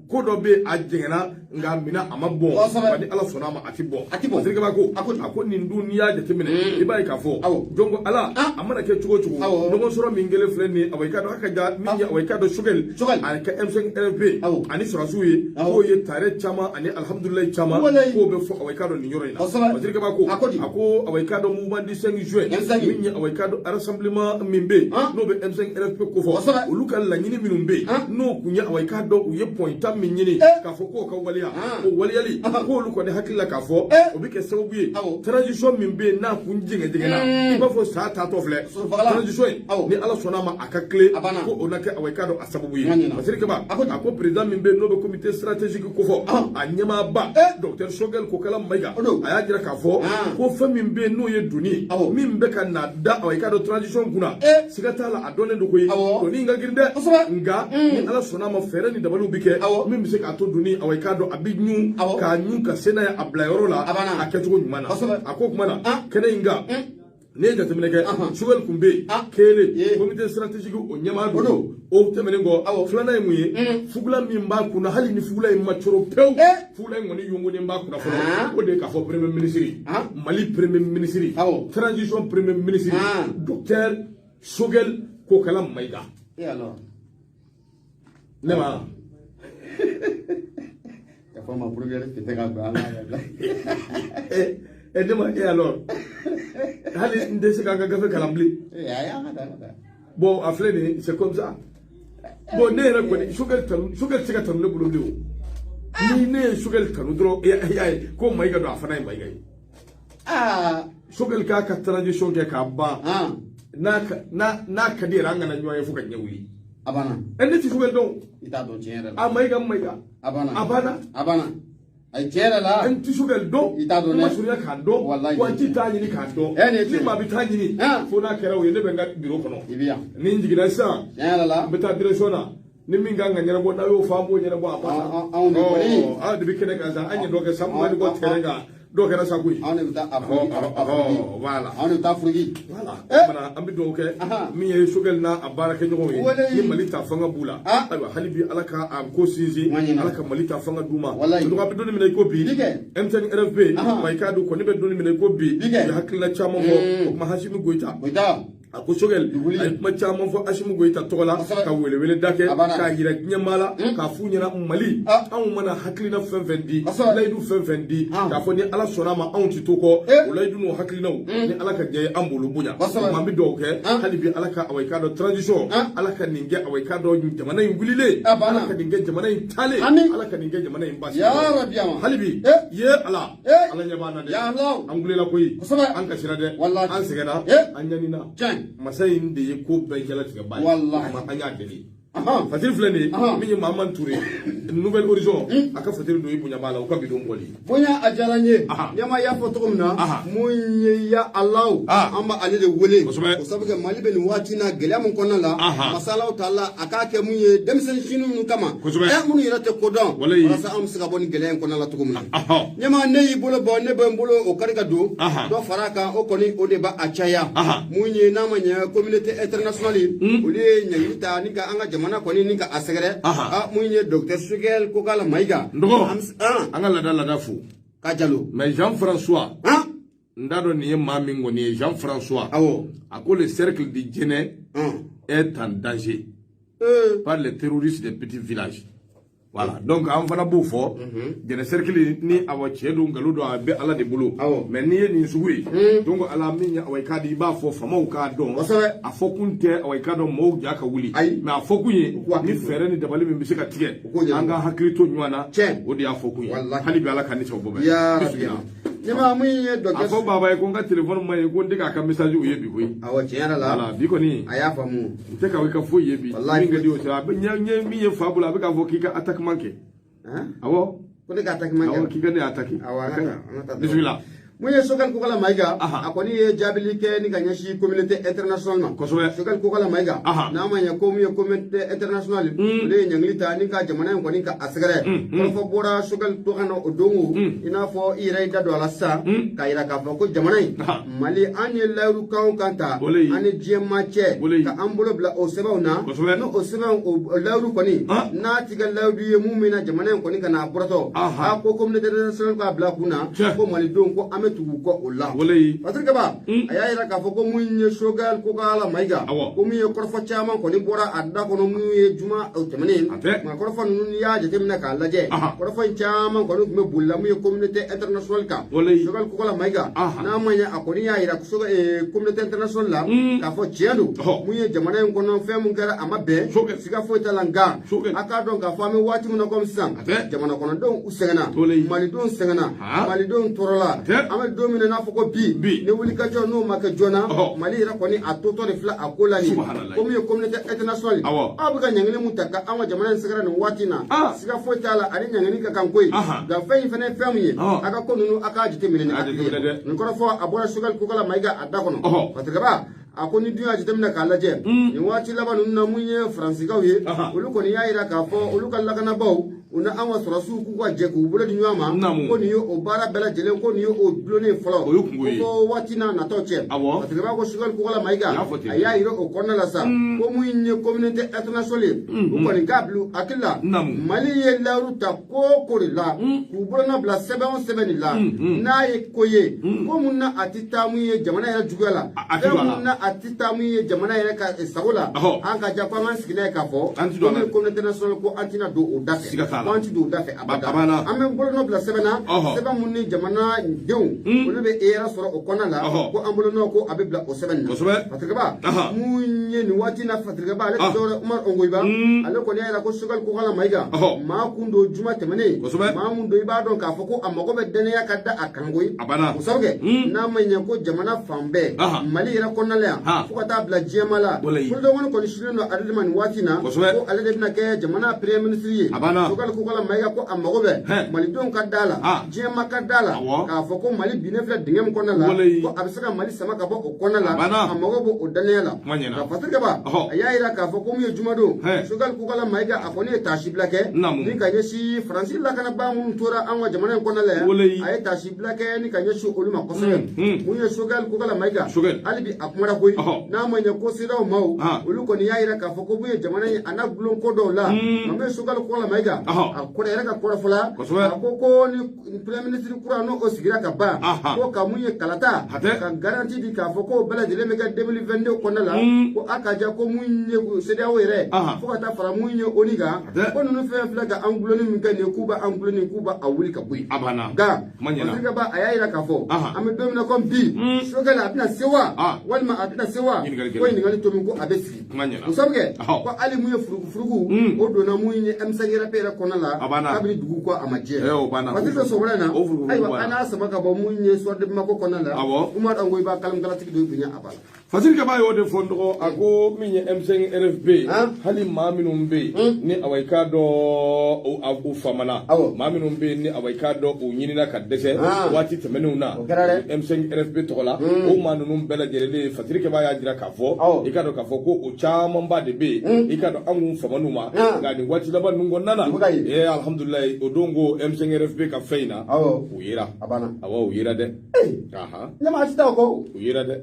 ko dɔ bɛ yen a jɛngɛnna, nka a minɛ a ma bɔn. Wa ni Ala sɔnna a ma, a ti bɔn. A ti bɔn. Sirikaba ko A ko a ko nin dun, n'i y'a jateminɛ, i b'a ye k'a fɔ jɔn ko Ala, a mana kɛ cogo o cogo, ɲɔgɔn sɔrɔ min kelen filɛ nin ye, awa, i k'a dɔn a ka ja min ye, awa, i k'a dɔn Choguel Choguel. a ka M5 RFP ani sɔrɔsiw ye, k'o ye tare caman ani alihamudulilayi caman, k'o bɛ fɔ, awa, i k'a dɔn nin yɔrɔ in na. Sirikaba ko A ko di? a ko, awa, i k'a dɔn mouvement du 5 juin M5. min ye, awa, i k'a dɔn rassemblement min bɛ yen n'o bɛ M5 RFP kofɔ, olu ka laɲini minnu bɛ yen, n'o kun ye, awa, i k'a dɔn u ye point 10 min ɲini k'a fɔ k'o ka waleya, o waleyali, k'olu kɔni hakili la k'a fɔ o bɛ kɛ sababu ye transition min bɛ yen n'a kun jɛngɛ jɛngɛnna, i b'a fɔ sa taatɔ filɛ Sɔrɔfagala. transition in, ni Ala sɔnna a ma, a ka tile A banna. ko o na kɛ, awa, i k'a dɔn a sababu ye. N ka ɲinɛ. Masirikaba A ko di? a ko président min bɛ yen n'o bɛ comité stratégique kofɔ, a ɲɛmaaba docteur Choguel Kokalla Maïga, O don. a y'a jira k'a fɔ ko fɛn min bɛ yen n'o ye doni ye min bɛ ka na da, awa, i k'a dɔn transition kunna, siga t'a la, a dɔnnen don koyi, doni in ka girin dɛ, nka ni Ala sɔnna a ma, fɛɛrɛ ni dabaliw bɛ kɛ min bɛ se k'a to doni, awa, i k'a dɔn a bɛ ɲun k'a ɲun ka se n'a ye a bila yɔrɔ la A banna. a kɛcogo ɲuman na. A ko o tuma na kɛnɛ in kan. N'i ye jateminɛ kɛ, Choguel kun bɛ yen kelen, comité stratégique o ɲɛmaa don. O tɛmɛnen kɔ, filanan ye mun ye? Fugula min b'a kunna, hali ni fugula in ma coro pewu, fugula in kɔni yongolen b'a kunna fɔlɔ, o de ye k'a fɔ premier ministre, Mali premier ministre, transition premier ministre, docteur Choguel Kokalla Maïga. Ne ma Yafa ma, premier tɛ ka bɛn an ka Ne ma e alors, hali n tɛ se k'an ka gafe kalan bilen. Bon, a filɛ nin ye, c'est comme ça. Bon, ne yɛrɛ kɔni, Choguel tanu, Choguel tɛ se ka tanu ne bolo bilen o. Ni ne ye Choguel tanu dɔrɔn, e y'a ye ko Mayiga don, a fana ye Mayiga ye. Choguel k'a ka transition kɛ k'a ban, n'a ka di yɛrɛ, an kana ɲɔgɔn ye fo ka ɲɛ wuli. A banna. Ɛ, ne tɛ Choguel dɔn. I t'a dɔn tiɲɛ yɛrɛ la. A Mayiga, Mayiga. A banna. A banna. A banna. Ayi, tiɲɛ yɛrɛ la. N tɛ Choguel dɔn. I t'a dɔn dɛ. N ma surunya k'a dɔn. Walayi. Wa n ti t'a ɲini k'a dɔn. Ɛ, nin ye Ni tiɲɛ. maa bɛ taa ɲini, fo n'a kɛra o ye, ne bɛ n ka bureau kɔnɔ. I bɛ yan. Ni n jiginna sisan, Tiɲɛ yɛrɛ la. n bɛ taa direction na. Ni min kan ka ɲɛnabɔ, n'a y'o fɔ, an b'o ɲɛnabɔ, a banna. Anw de kɔni. Anw de bɛ kɛnɛ kan sa, an ye dɔ kɛ san 20 ni kɔ terrain kan, dɔw kɛra sa koyi. Anw de bɛ taa a furuki, a furuki. Voilà. Anw de bɛ taa furuki. Voilà. Mana an bɛ dugawu kɛ min ye Choguel n'a a baarakɛɲɔgɔnw ye, ni Mali ta fanga b'u la. Ayiwa, hali bi Ala ka a ko sinsin, Ala ka Mali ta fanga d'u ma. En tout cas, an bɛ don min na i ko bi, M5 RFP, wa i k'a dɔn kɔni bɛ don min na i ko bi, u ye hakilina caman fɔ. O kuma, Assimi Goïta, Goïta. a ko Choguel a ye kuma caman fɔ Assimi Goïta tɔgɔ la, ka welewele da kɛ k'a yira diɲɛmaa la, k'a f'u ɲɛna Mali, anw mana hakilina fɛn fɛn di, layidu fɛn fɛn di, k'a fɔ ni Ala sɔnna a ma, anw ti to kɔ o layidu n'o hakilinaw, ni Ala ka jɛ ye, an b'olu bonya. An bɛ dugawu kɛ hali bi, Ala ka awa i k'a dɔn transition, Ala ka nin kɛ awa i k'a dɔn jamana in wulilen, Ala ka nin kɛ jamana in taalen, Ala ka nin kɛ jamana in basi. Hali bi ye Ala, Ala ɲɛ b'an na dɛ, an kulela koyi, an kasira dɛ, an sɛgɛnna, an ɲanina. Masa in de ye ko bɛɛ jalatigɛba ye, an y'a deli. Fatiri filɛ nin ye, min ye Mahamane Touré, Nouvel Horizon, a ka fatiri don i bonya b'a la, o ka bidon bɔli. Bonya, a diyara n ye. Ɲɛma y'a fɔ cogo min na, mun ye ya Alahu, an b'ale de wele o sabu kɛ Mali bɛ nin waati na gɛlɛya min kɔnɔna la, masalaw ta la, a k'a kɛ mun ye denmisɛnnin sini minnu kama, minnu yɛrɛ tɛ ko dɔn, walasa an bɛ se ka bɔ nin gɛlɛya in kɔnɔna la cogo min na. Ɲɛma, ne y'i bolo bɔ, ne bɛ n bolo o kari ka don dɔ fara a kan, o kɔni o de b'a caya. Mun ye n'a ma ɲɛ, communauté internationale, olu ye ɲangili ta ni ka an ka jamana kɔni ni ka a sɛgɛrɛ. Mun ye docteur Choguel Kokalla Maïga. N dɔgɔ, an ka laada laada fo. Ka Jalo. Mais Jean François, n t'a dɔn nin ye maa min kɔni ye, Jean François. A ko le cercle de Djenné est en danger par les terroristes des petits villages. Voilà, donc an fana b'o fɔ, Djenné cercle ni awa cɛ don, nkalon don, a bɛ Ala de bolo. Mais n'i ye nin sugu ye, donc Ala min ye awa i k'a di, i b'a fɔ faamaw k'a dɔn. A fɔ kun tɛ awa i k'a dɔn mɔgɔw ja ka wuli, mais a fɔ kun ye ni fɛɛrɛ ni dabali min bɛ se ka tigɛ, an ka hakili to ɲɔgɔn na, o de y'a fɔ kun ye. Hali bi Ala ka ni sababu bɛn. Ɲɛma, mun ye docteur A fɔ baba ye ko n ka téléphone ma ye, ko n tɛ k'a ka message ye bi koyi. Awɔ, tiɲɛ yɛrɛ la. Voilà, bi kɔni. A y'a faamu. N tɛ ka i ka foyi ye bi. Min ka di o tɛ, a bɛ ɲɛ min ye fa bolo, a bɛ k'a fɔ k'i ka attaquement kɛ. Awɔ. Ko ne ka attaquement kɛ. Awɔ, k'i ka ne attaquer. Awɔ, an ka taa, an ka taa. Bisimila. Mun ye Choguel Kokalla Maïga, a kɔni ye jaabili kɛ ni ka ɲɛsin communauté internationale ma. Choguel Kokalla Maïga, n'a ma ɲɛ ko mun ye communauté internationale, olu ye ɲangili ta ni ka jamana in kɔni ka a sɛgɛrɛ. Kɔrɔfɔ bɔra Choguel to ka na o don o, i n'a fɔ i yɛrɛ y'i da don a la sisan, k'a yira k'a fɔ ko jamana in Mali, an ye layidu kan o kan ta an ni diɲɛ maa cɛ, ka an bolo bila o sɛbɛnw na, n'o o sɛbɛnw, o layidu kɔni n'a ti kɛ layidu ye mun min na jamana in kɔni ka n'a bɔrɔtɔ, a ko communauté internationale k'a bila kun na ko malidenw ko an bɛ tugu kɔ o la. Patrick Kaba, a y'a yira k'a fɔ ko mun ye Choguel Kokalla Maïga, ko mun ye kɔrɔfɔ caman kɔni bɔra a da kɔnɔ, mun ye juma tɛmɛnen, nka kɔrɔfɔ ninnu, n'i y'a jateminɛ k'a lajɛ, kɔrɔfɔ in caman kɔni tun bɛ boli la mun ye communauté internationale kan. Choguel Kokalla Maïga, n'a ma ɲɛ, a kɔni y'a yira communauté internationale la k'a fɔ tiɲɛ don, mun ye jamana in kɔnɔ fɛn mun kɛra, a ma bɛn, siga foyi t'a la, nka a k'a dɔn k'a fɔ an bɛ waati min na komi sisan, jamana kɔnɔdenw u sɛgɛnna, malidenw sɛgɛnna, malidenw tɔɔrɔla. An bɛ don min na i n'a fɔ ko bi, ni wulikajɔ n'o ma kɛ joona, Mali yɛrɛ kɔni a totɔ de filɛ a ko la nin ye. Ko min ye communauté internationale, aw bɛ ka ɲangili mun ta ka an ka jamana in sɛgɛrɛ nin waati in na, siga foyi t'a la, ani ɲangili ka kan koyi, nka fɛn in fana ye fɛn min ye, a ka ko ninnu a k'a jateminɛ ni hakili ye. Nin kɔrɔfɔ a bɔra Choguel Kokalla Maïga a da kɔnɔ. Patrick Kaba, a ko ni dun y'a jateminɛ k'a lajɛ nin waati laban ninnu na, mun ye Faransikaw ye, olu kɔni y'a yira k'a fɔ olu ka lakanabaaw, olu U na an ka sɔrɔdasiw k'u ka jɛ k'u bolo di ɲɔgɔn ma, ko nin ye o baara bɛɛ lajɛlen, ko nin ye o dulonnen fɔlɔ, ko waati n'a natɔ cɛ. Parce que b'a ko Choguel Kokalla Maïga a y'a yira o kɔnɔna la sa, ko mun ye communauté internationale ye, u kɔni k'a bila u hakili la, Mali ye layiru ta ko o ko de la, k'u bolonɔ bila sɛbɛn o sɛbɛn de la, n'a ye ko ye ko mun na a tɛ taa mun ye jamana yɛrɛ juguya la, fɛn mun na a tɛ taa mun ye jamana yɛrɛ ka sago la, an ka ja ko an k'an sigi n'a ye k'a fɔ ko communauté internationale ko an tɛna don o da fɛ, ko an tɛ don o da fɛ abada. An bɛ bolonɔ bila sɛbɛn na, sɛbɛn mun ni jamana denw olu bɛ e yɛrɛ sɔrɔ o kɔnɔna la, ko an bolonɔ ko a bɛ bila o sɛbɛn na. Fatirikɛba mun ye nin waati na, Fatirikɛba ale tɛ dɔwɛrɛ Umaru Ongoyiba, ale kɔni y'a yira ko Choguel Kokalla Maïga maa kun don juma tɛmɛnen, maa mun don i b'a dɔn k'a fɔ ko a mago bɛ dɛnɛya ka da a kan koyi, o sabu kɛ n'a ma ɲɛ ko jamana fan bɛɛ Mali yɛrɛ kɔnɔna la yan fo ka taa bila diɲɛma la, bolodɔngɔni kɔni silen don ale de ma nin waati na, ko ale de bɛna kɛ jamana premier ministre ye. Choguel Kokalla Maïga ko a mago bɛ malidenw ka da la, diɲɛma ka da la, k'a fɔ ko Mali binnen filɛ dingɛ min kɔnɔna la, ko a bɛ se ka Mali sama ka bɔ o kɔnɔna la, a mago b'o o dannaya la. Nka Fatirikɛba a y'a yira k'a fɔ ko mun ye jumadon, Choguel Kokalla Maïga a kɔni ye taasibila kɛ ni ka ɲɛsin Faransi lakanabaa minnu tora an ka jamana in kɔnɔna la yan, a ye taasibila kɛ ni ka ɲɛsin olu ma kosɛbɛ. Mun ye Choguel Kokalla Maïga hali bi a kumara koyi, n'a ma ɲɛ ko CEDEAO maaw olu kɔni y'a yira k'a fɔ ko mun ye jamana in a n'a gulon ko dɔw la, nka mun ye Choguel Kokalla Maïga a kɔrɔ yɛrɛ ka kɔrɔfɔ la, a ko ko ni premier ministre kura n'o o sigira ka ban, ko ka mun ye kalata ka garantie di k'a fɔ ko bɛɛ lajɛlen bɛ kɛ 2022 kɔnɔna la, ko a ka ja ko mun ye CEDEAO yɛrɛ fo ka taa fara mun ye ONU kan, ko ninnu fɛn filɛ ka an gulonni min kɛ nin ye, k'u b'an gulonni k'u b'a wuli ka bɔ yen. Nka Fatirikɛba a y'a yira k'a fɔ an bɛ don min na komi bi, Choguel a tɛna se wa walima a tɛna se wa, ko ɲininkali to min ko a bɛ sigi, o sabu kɛ ko hali mun ye furugufurugu o donna mun ye M5 RP yɛrɛ kɔnɔna la kabini dugu ko a ma jɛ. Fatirikɛ sɔgɔmada in na, ayiwa an n'a sama ka bɔ mun ye Soir de Bamako kɔnɔna la, Umaru Ongoyiba kalamkalatigi dɔ bonya a ba la. Fatirikɛba y'o de fɔ n dɔgɔ, a ko min ye M5 RFP, hali maa minnu bɛ yen ni awa i k'a dɔn u famana, maa minnu bɛ yen ni awa i k'a dɔn u ɲinina ka dɛsɛ waati tɛmɛnenw na M5 RFP tɔgɔ la, o maa ninnu bɛɛ lajɛlen Fatirikɛba y'a jira k'a fɔ i k'a dɔn k'a fɔ ko o camanba de bɛ yen, i k'a dɔn an kun faman'u ma, nka nin waati laban ninnu kɔnɔna na, ee alhamdulilayi o don ko M5 RFP ka fɛn in na u yera, awɔ u yera dɛ, u yera dɛ.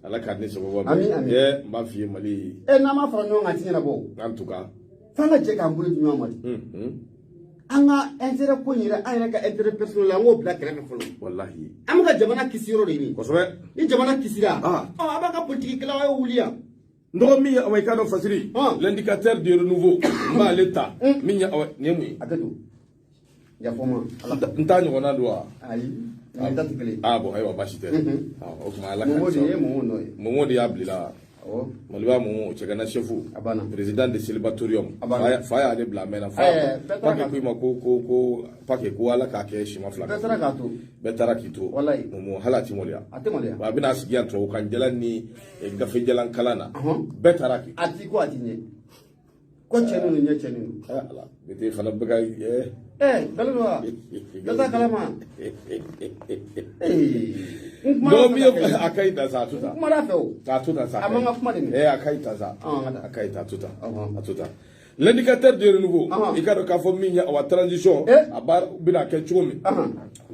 Ala k'a ni sababu bɛn. N b'a f'i ye Mali. N'an ma fara ɲɔgɔn kan a ti ɲɛnabɔ. En tout cas. F'an ka jɛ k'an bolo di ɲɔgɔn ma de. An ka intérêt ko in yɛrɛ, an yɛrɛ ka intérêt personnel an k'o bila kɛrɛfɛ fɔlɔ. Walahi. An bɛ ka jamana kisi yɔrɔ de ɲini. Kosɛbɛ. Ni jamana kisira. A b'a ka politique kɛlaw a y'o wuli yan. N dɔgɔ min ye awa i k'a dɔn Fasiri. L'indicateur du renouveau n b'ale ta. Min ye awa nin ye mun ye. A tɛ don. Yafa ma. N t'a ɲɔgɔnna don wa. Ayi. Ah bon, ayiwa baasi tɛ. O tuma ala ka Momo de ye Momo nɔ ye. Momo de y'a bila. Maliba Momo cɛgana chef. Président de célibatorium. Fa y'ale bila a mɛnna. Fa ko i ma ko ko ko Pake ko ala k'a kɛ sima fila. Bɛɛ taara k'a to. Bɛɛ taara k'i to. Walayi. Momo hali a ti maloya. A tɛ maloya. A bɛna sigi yan tubabukan jalan ni gafe jalan kalan na. Bɛɛ taara k'i. A ti ko a ti ɲɛ. Ko cɛnin don ɲɛ cɛnin don. Ala bete fana bɛ ka nkalon don wa? Dɔ t'a kalama. Dɔw min ye a ka ɲi ta sa a to tan. N kumana a fɛ o. A to tan sa. A man ka kuma de minɛ. A ka ɲi ta sa. A ka ɲi ta a to tan. A to tan. L'indicateur du renouveau, i k'a dɔn k'a fɔ min ye awa transition a baara bɛna kɛ cogo min.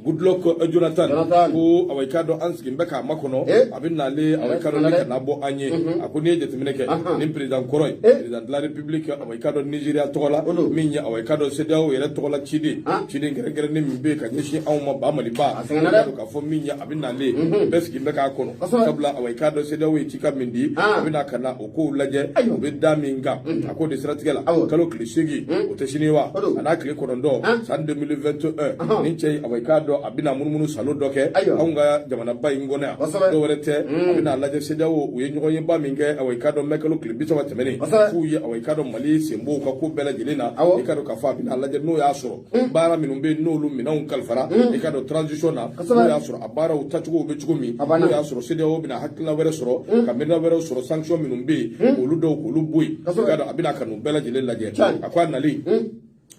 Goodluck Jonathan ko awa i k'a dɔn an sigin bɛ k'a makɔnɔ, a bɛ nalen awa i k'a dɔn ni ka na bɔ an ye. A ko n'i ye jateminɛ kɛ ni président kɔrɔ ye, président de la république awa i k'a dɔn Nigeria tɔgɔ la, min ye awa i k'a dɔn CEDEAO yɛrɛ tɔgɔ la ciden, ciden kɛrɛnkɛrɛnnen min bɛ yen ka ɲɛsin anw ma ba Maliba, i k'a dɔn k'a fɔ min ye a bɛ nalen bɛɛ sigin bɛ k'a kɔnɔ. Sabula awa i k'a dɔn CEDEAO ye cikan min di, a bɛ na ka na o kow lajɛ, o bɛ da min kan, a k'o de siratigɛ la. Kalo tile 8 o tɛ sini wa, a n'a tile 9 san 2021 ni cɛ awa i k'a dɔn a bɛna munumunu salo dɔ kɛ anw ka jamanaba in kɔnɔ yan, dɔwɛrɛ tɛ, a bɛna lajɛ CEDEAO u ye ɲɔgɔnyeba min kɛ awa i k'a dɔn mɛ kalo tile 30 tɛmɛnen k'u ye awa i k'a dɔn Mali senb'o ka ko bɛɛ lajɛlen na, i k'a dɔn k'a fɔ a bɛna lajɛ n'o y'a sɔrɔ baara minnu bɛ yen n'olu minɛnw kalifara i k'a dɔn transition na, n'o y'a sɔrɔ a baaraw tacogo bɛ cogo min, n'o y'a sɔrɔ CEDEAO bɛna hakilina wɛrɛ sɔrɔ ka miirina wɛrɛw sɔrɔ sanction minnu bɛ yen olu dɔw k'olu bɔ yen, i k'a dɔn a bɛna ka n'u bɛɛ lajɛlen lajɛ. A ko a nalen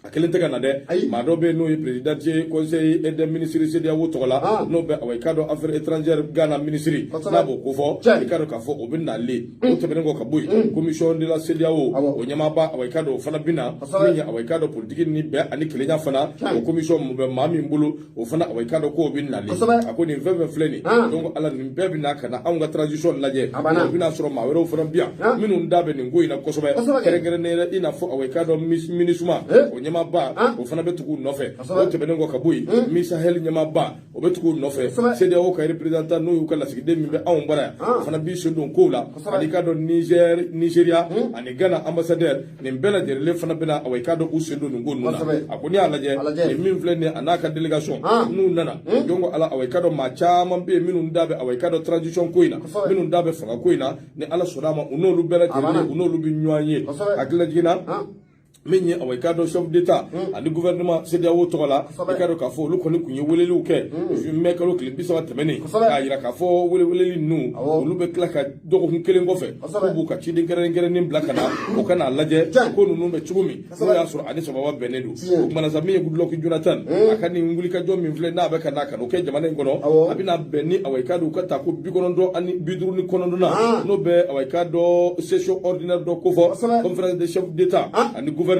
A kelen tɛ ka na dɛ, maa dɔ bɛ yen n'o ye président du conseil des ministres CEDEAO tɔgɔ la, n'o bɛ awa i k'a dɔn affaires étrangères Ghana ministre, n'a b'o kofɔ, i k'a dɔn k'a fɔ o bɛ nalen. O tɛmɛnen kɔ ka bɔ yen, commission de la CEDEAO o ɲɛmaaba, awa i k'a dɔn o fana bɛ na. Min ye awa i k'a dɔn politique ni bɛn ani kelenya fana, o commission mun bɛ maa min bolo, o fana awa i k'a dɔn k'o bɛ nalen. A ko nin fɛn fɛn filɛ nin, donc ala nin bɛɛ bɛ na ka na anw ka transition lajɛ. O bɛna sɔrɔ maa wɛrɛw fana bɛ yan minnu da bɛ nin ko in na kosɛbɛ, kɛrɛnkɛrɛnnenya i n'a fɔ awa i k'a dɔn MINUSMA o ɲɛmaaba, o fana bɛ tugu u nɔfɛ. O tɛmɛnen kɔ ka bɔ yen, Misahel ɲɛmaaba, o bɛ tugu u nɔfɛ. CEDEAO ka représentant, n'o y'u ka lasigiden min bɛ anw bara yan, o fana b'i sen don kow la. Ani k'a dɔn Niger, Nigeria ani Ghana ambassadeur, nin bɛɛ lajɛlen fana bɛna awa i k'a dɔn u sen don nin ko ninnu na. A ko n'i y'a lajɛ, nin min filɛ nin ye, a n'a ka délégation n'u nana, donc ala awa i k'a dɔn maa caman bɛ yen minnu da bɛ awa i k'a dɔn transition ko in na, minnu da bɛ fanga ko in na, ni ala sɔnna a ma, u n'olu bɛɛ lajɛlen, u n'olu bɛ ɲɔgɔn ye. Hakili lajiginna min ye awa i k'a dɔn chef d'état ani gouvernement CEDEAO tɔgɔ la, i k'a dɔn k'a fɔ olu kɔni tun ye weleliw kɛ mai kalo tile 30 tɛmɛnen, k'a yira k'a fɔ weleweleli ninnu, olu bɛ tila ka dɔgɔkun kelen kɔfɛ, k'u b'u ka ciden kɛrɛnkɛrɛnnen bila ka na, o ka n'a lajɛ ko ninnu bɛ cogo min, n'o y'a sɔrɔ ani sababa bɛnnen don. O kumana sa, min ye Goodluck Jonathan, a ka nin wulikajɔ min filɛ, n'a bɛ ka na ka n'o kɛ jamana in kɔnɔ, a bɛna bɛn ni awa i k'a dɔn u ka taa ko 59 na, n'o bɛ awa i k'a dɔn session ordinaire dɔ kofɔ, conférence des chefs d'état ani gouvernement,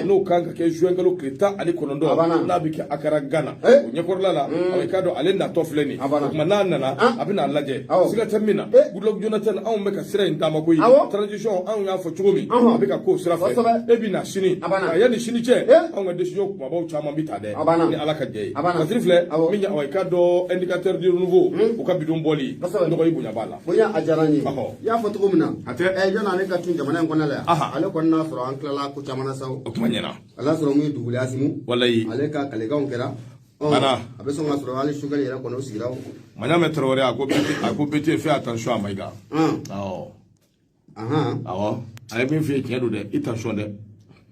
n'o kan ka kɛ juin kalo tile 19, n'a bɛ kɛ Accra Ghana. O ɲɛkɔrɔla la, awa i k'a dɔn ale natɔ filɛ nin. O tuma n'a nana, a bɛna lajɛ, siga tɛ min na. Goodluck Jonathan, anw bɛ ka sira in taama koyi. Transition, anw y'a fɔ cogo min, a bɛ ka k'o sira fɛ. E bɛ na sini, nka yanni sini cɛ, anw ka décision kumabaw caman bɛ ta dɛ, ni ala ka jɛ ye. Fasiri filɛ min ye awa i k'a dɔn indicateur du renouveau, u ka bidon bɔli nɔgɔ, i bonya b'a la. Bonya a diyara n ye. I y'a fɔ cogo min na, a tɛ yanni ale ka tun jamana in kɔnɔ la yan, ale kɔni n'a sɔrɔ an tilala ko caman na sa. O kuma ɲɛna. A y'a sɔrɔ mun ye dugukolo Asimu. Walayi. Ale ka kalekanw kɛra. A bɛ sɔn ka sɔrɔ hali Choguel yɛrɛ kɔni o sigira. Maɲamɛ Traoré, a ko BT, fais attention à Maïga. Awɔ. Awɔ. A ye min f'i ye, tiɲɛ don dɛ, i tension dɛ.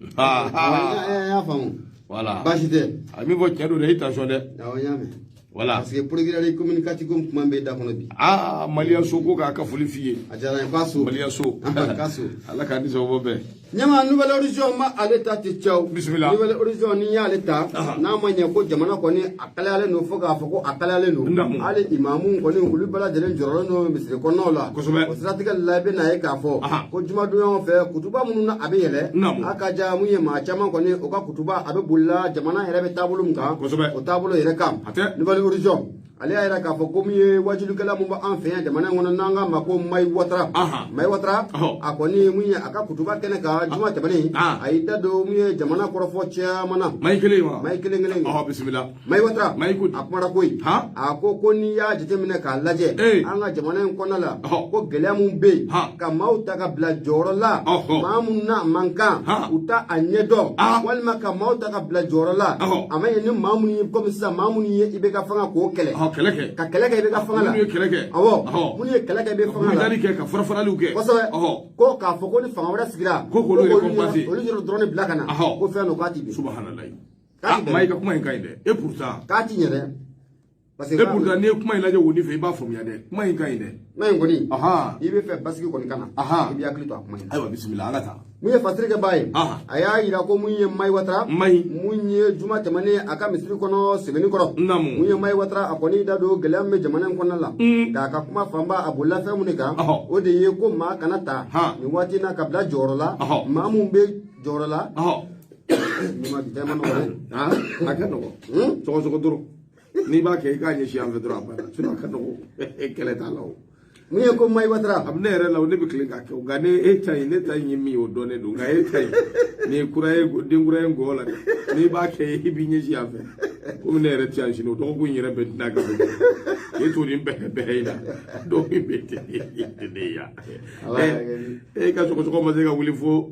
N y'a faamu. Voilà. Baasi tɛ. A ye min fɔ, tiɲɛ don dɛ, i tension dɛ. Awɔ, n y'a mɛn. Voilà. Parce que procureur communicatif ko kuma bɛ da kɔnɔ bi. Aa, Maliya so ko k'a ka foli f'i ye. A diyara n ye, k'a so. Maliya so. K'a so. Ala k'a ni sababu bɛn. Ɲama, Nouvel Horizon ma ale ta tɛ cɛw. Bisimila. Nouvel Horizon, n'i y'ale ta, n'a ma ɲɛ ko jamana kɔni a kalayalen don fo k'a fɔ ko a kalayalen don. Hali imamu kɔni, olu bɛɛ lajɛlen jɔrɔlen don misiri kɔnɔnaw la. Kosɛbɛ. O siratigɛ la, i bɛ n'a ye k'a fɔ ko jumadonyaw fɛ, kutuba minnu na a bɛ yɛlɛ. A ka ja mun ye, maa caman kɔni o ka kutuba a bɛ bolila jamana yɛrɛ bɛ taabolo min kan. Kosɛbɛ. O taabolo yɛrɛ kan. A tɛ. Nouvel Horizon, ale y'a yira k'a fɔ ko min ye wajulikɛla mun b'an fɛ yan jamana in kɔnɔ, n'an k'a ma ko Mayi Watara. Mayi Watara, a kɔni mun ye a ka kutuba kɛnɛ kan juma tɛmɛnen, a y'i da don mun ye jamana kɔrɔfɔ caman na. Mayi kelen wa? Mayi kelen kelen. Bisimila. Mayi Watara. Mayi ko. A kumara koyi. A ko ko n'i y'a jateminɛ k'a lajɛ, an ka jamana in kɔnɔna la, ko gɛlɛya mun bɛ yen, ka maaw ta ka bila jɔyɔrɔ la, maa mun n'a man kan, u t'a a ɲɛ dɔn, walima ka maaw ta ka bila jɔyɔrɔ la, a ma ɲɛ ni maa minnu ye, komi sisan maa minnu ye i bɛ ka fanga k'o kɛlɛ. Kɛlɛ kɛ. Ka kɛlɛ kɛ i bɛ ka fanga la. Minnu ye kɛlɛ kɛ. Awɔ. Minnu ye kɛlɛ kɛ i bɛ fanga la. Brutali kɛ, ka fara-faraliw kɛ. Kosɛbɛ. Ko k'a fɔ ko ni fanga wɛrɛ sigira, ko k'olu récompenser. Olu yɛrɛ dɔrɔn de bila ka na. Ko fɛn dɔ k'a ti bin. Subahanallahi. Ah, Mayi ka kuma in ka ɲi dɛ. Et pourtant. K'a ti ɲɛ dɛ. Parce que et pourtant, n'i ye kuma in lajɛ wo fɛ, i b'a faamuya dɛ. Kuma in ka ɲi dɛ. Kuma in kɔni. I bɛ fɛ basigi kɔni ka na. I b'i hakili to a kuma in na. Ayiwa, bisimila, an ka taa. Mun ye fasirikɛbaa ye, a y'a yira ko mun ye Mayi Watara, Mayi mun ye juma tɛmɛnen a ka misiri kɔnɔ sɛbɛnni kɔrɔ. Mun ye Mayi Watara, a kɔni da don gɛlɛya min bɛ jamana in kɔnɔna la, k'a ka kuma fanba a bolila fɛn mun de kan, o de ye ko maa kana ta nin waati in na ka bila jɔyɔrɔ la, maa mun bɛ jɔyɔrɔ la. Nin ma bi tɛ ma nɔgɔ dɛ. A ka nɔgɔ. Sɔgɔsɔgɔ dɔrɔn. N'i b'a kɛ, i k'a ɲɛsin an fɛ dɔrɔn, a banna. Sinon a ka nɔgɔ, kɛlɛ t'a la o. Mun ye ko Mayi Watara. A bɛ ne yɛrɛ la, ne bɛ tilen k'a kɛ o, nka ne e ta in, ne ta in ye min ye, o dɔnnen don, nka e ta in nin ye kura ye, den kura ye ngɔyɔ la dɛ. N'i b'a kɛ, i b'i ɲɛsin yan fɛ, komi ne yɛrɛ tɛ yan sini, o dɔgɔkun in yɛrɛ bɛ tɛna ka bɔ e t'o ni bɛɛ bɛɛ in na dɔgɔkun in bɛ ten ne ya. E ka sɔgɔsɔgɔ ma se ka wuli fo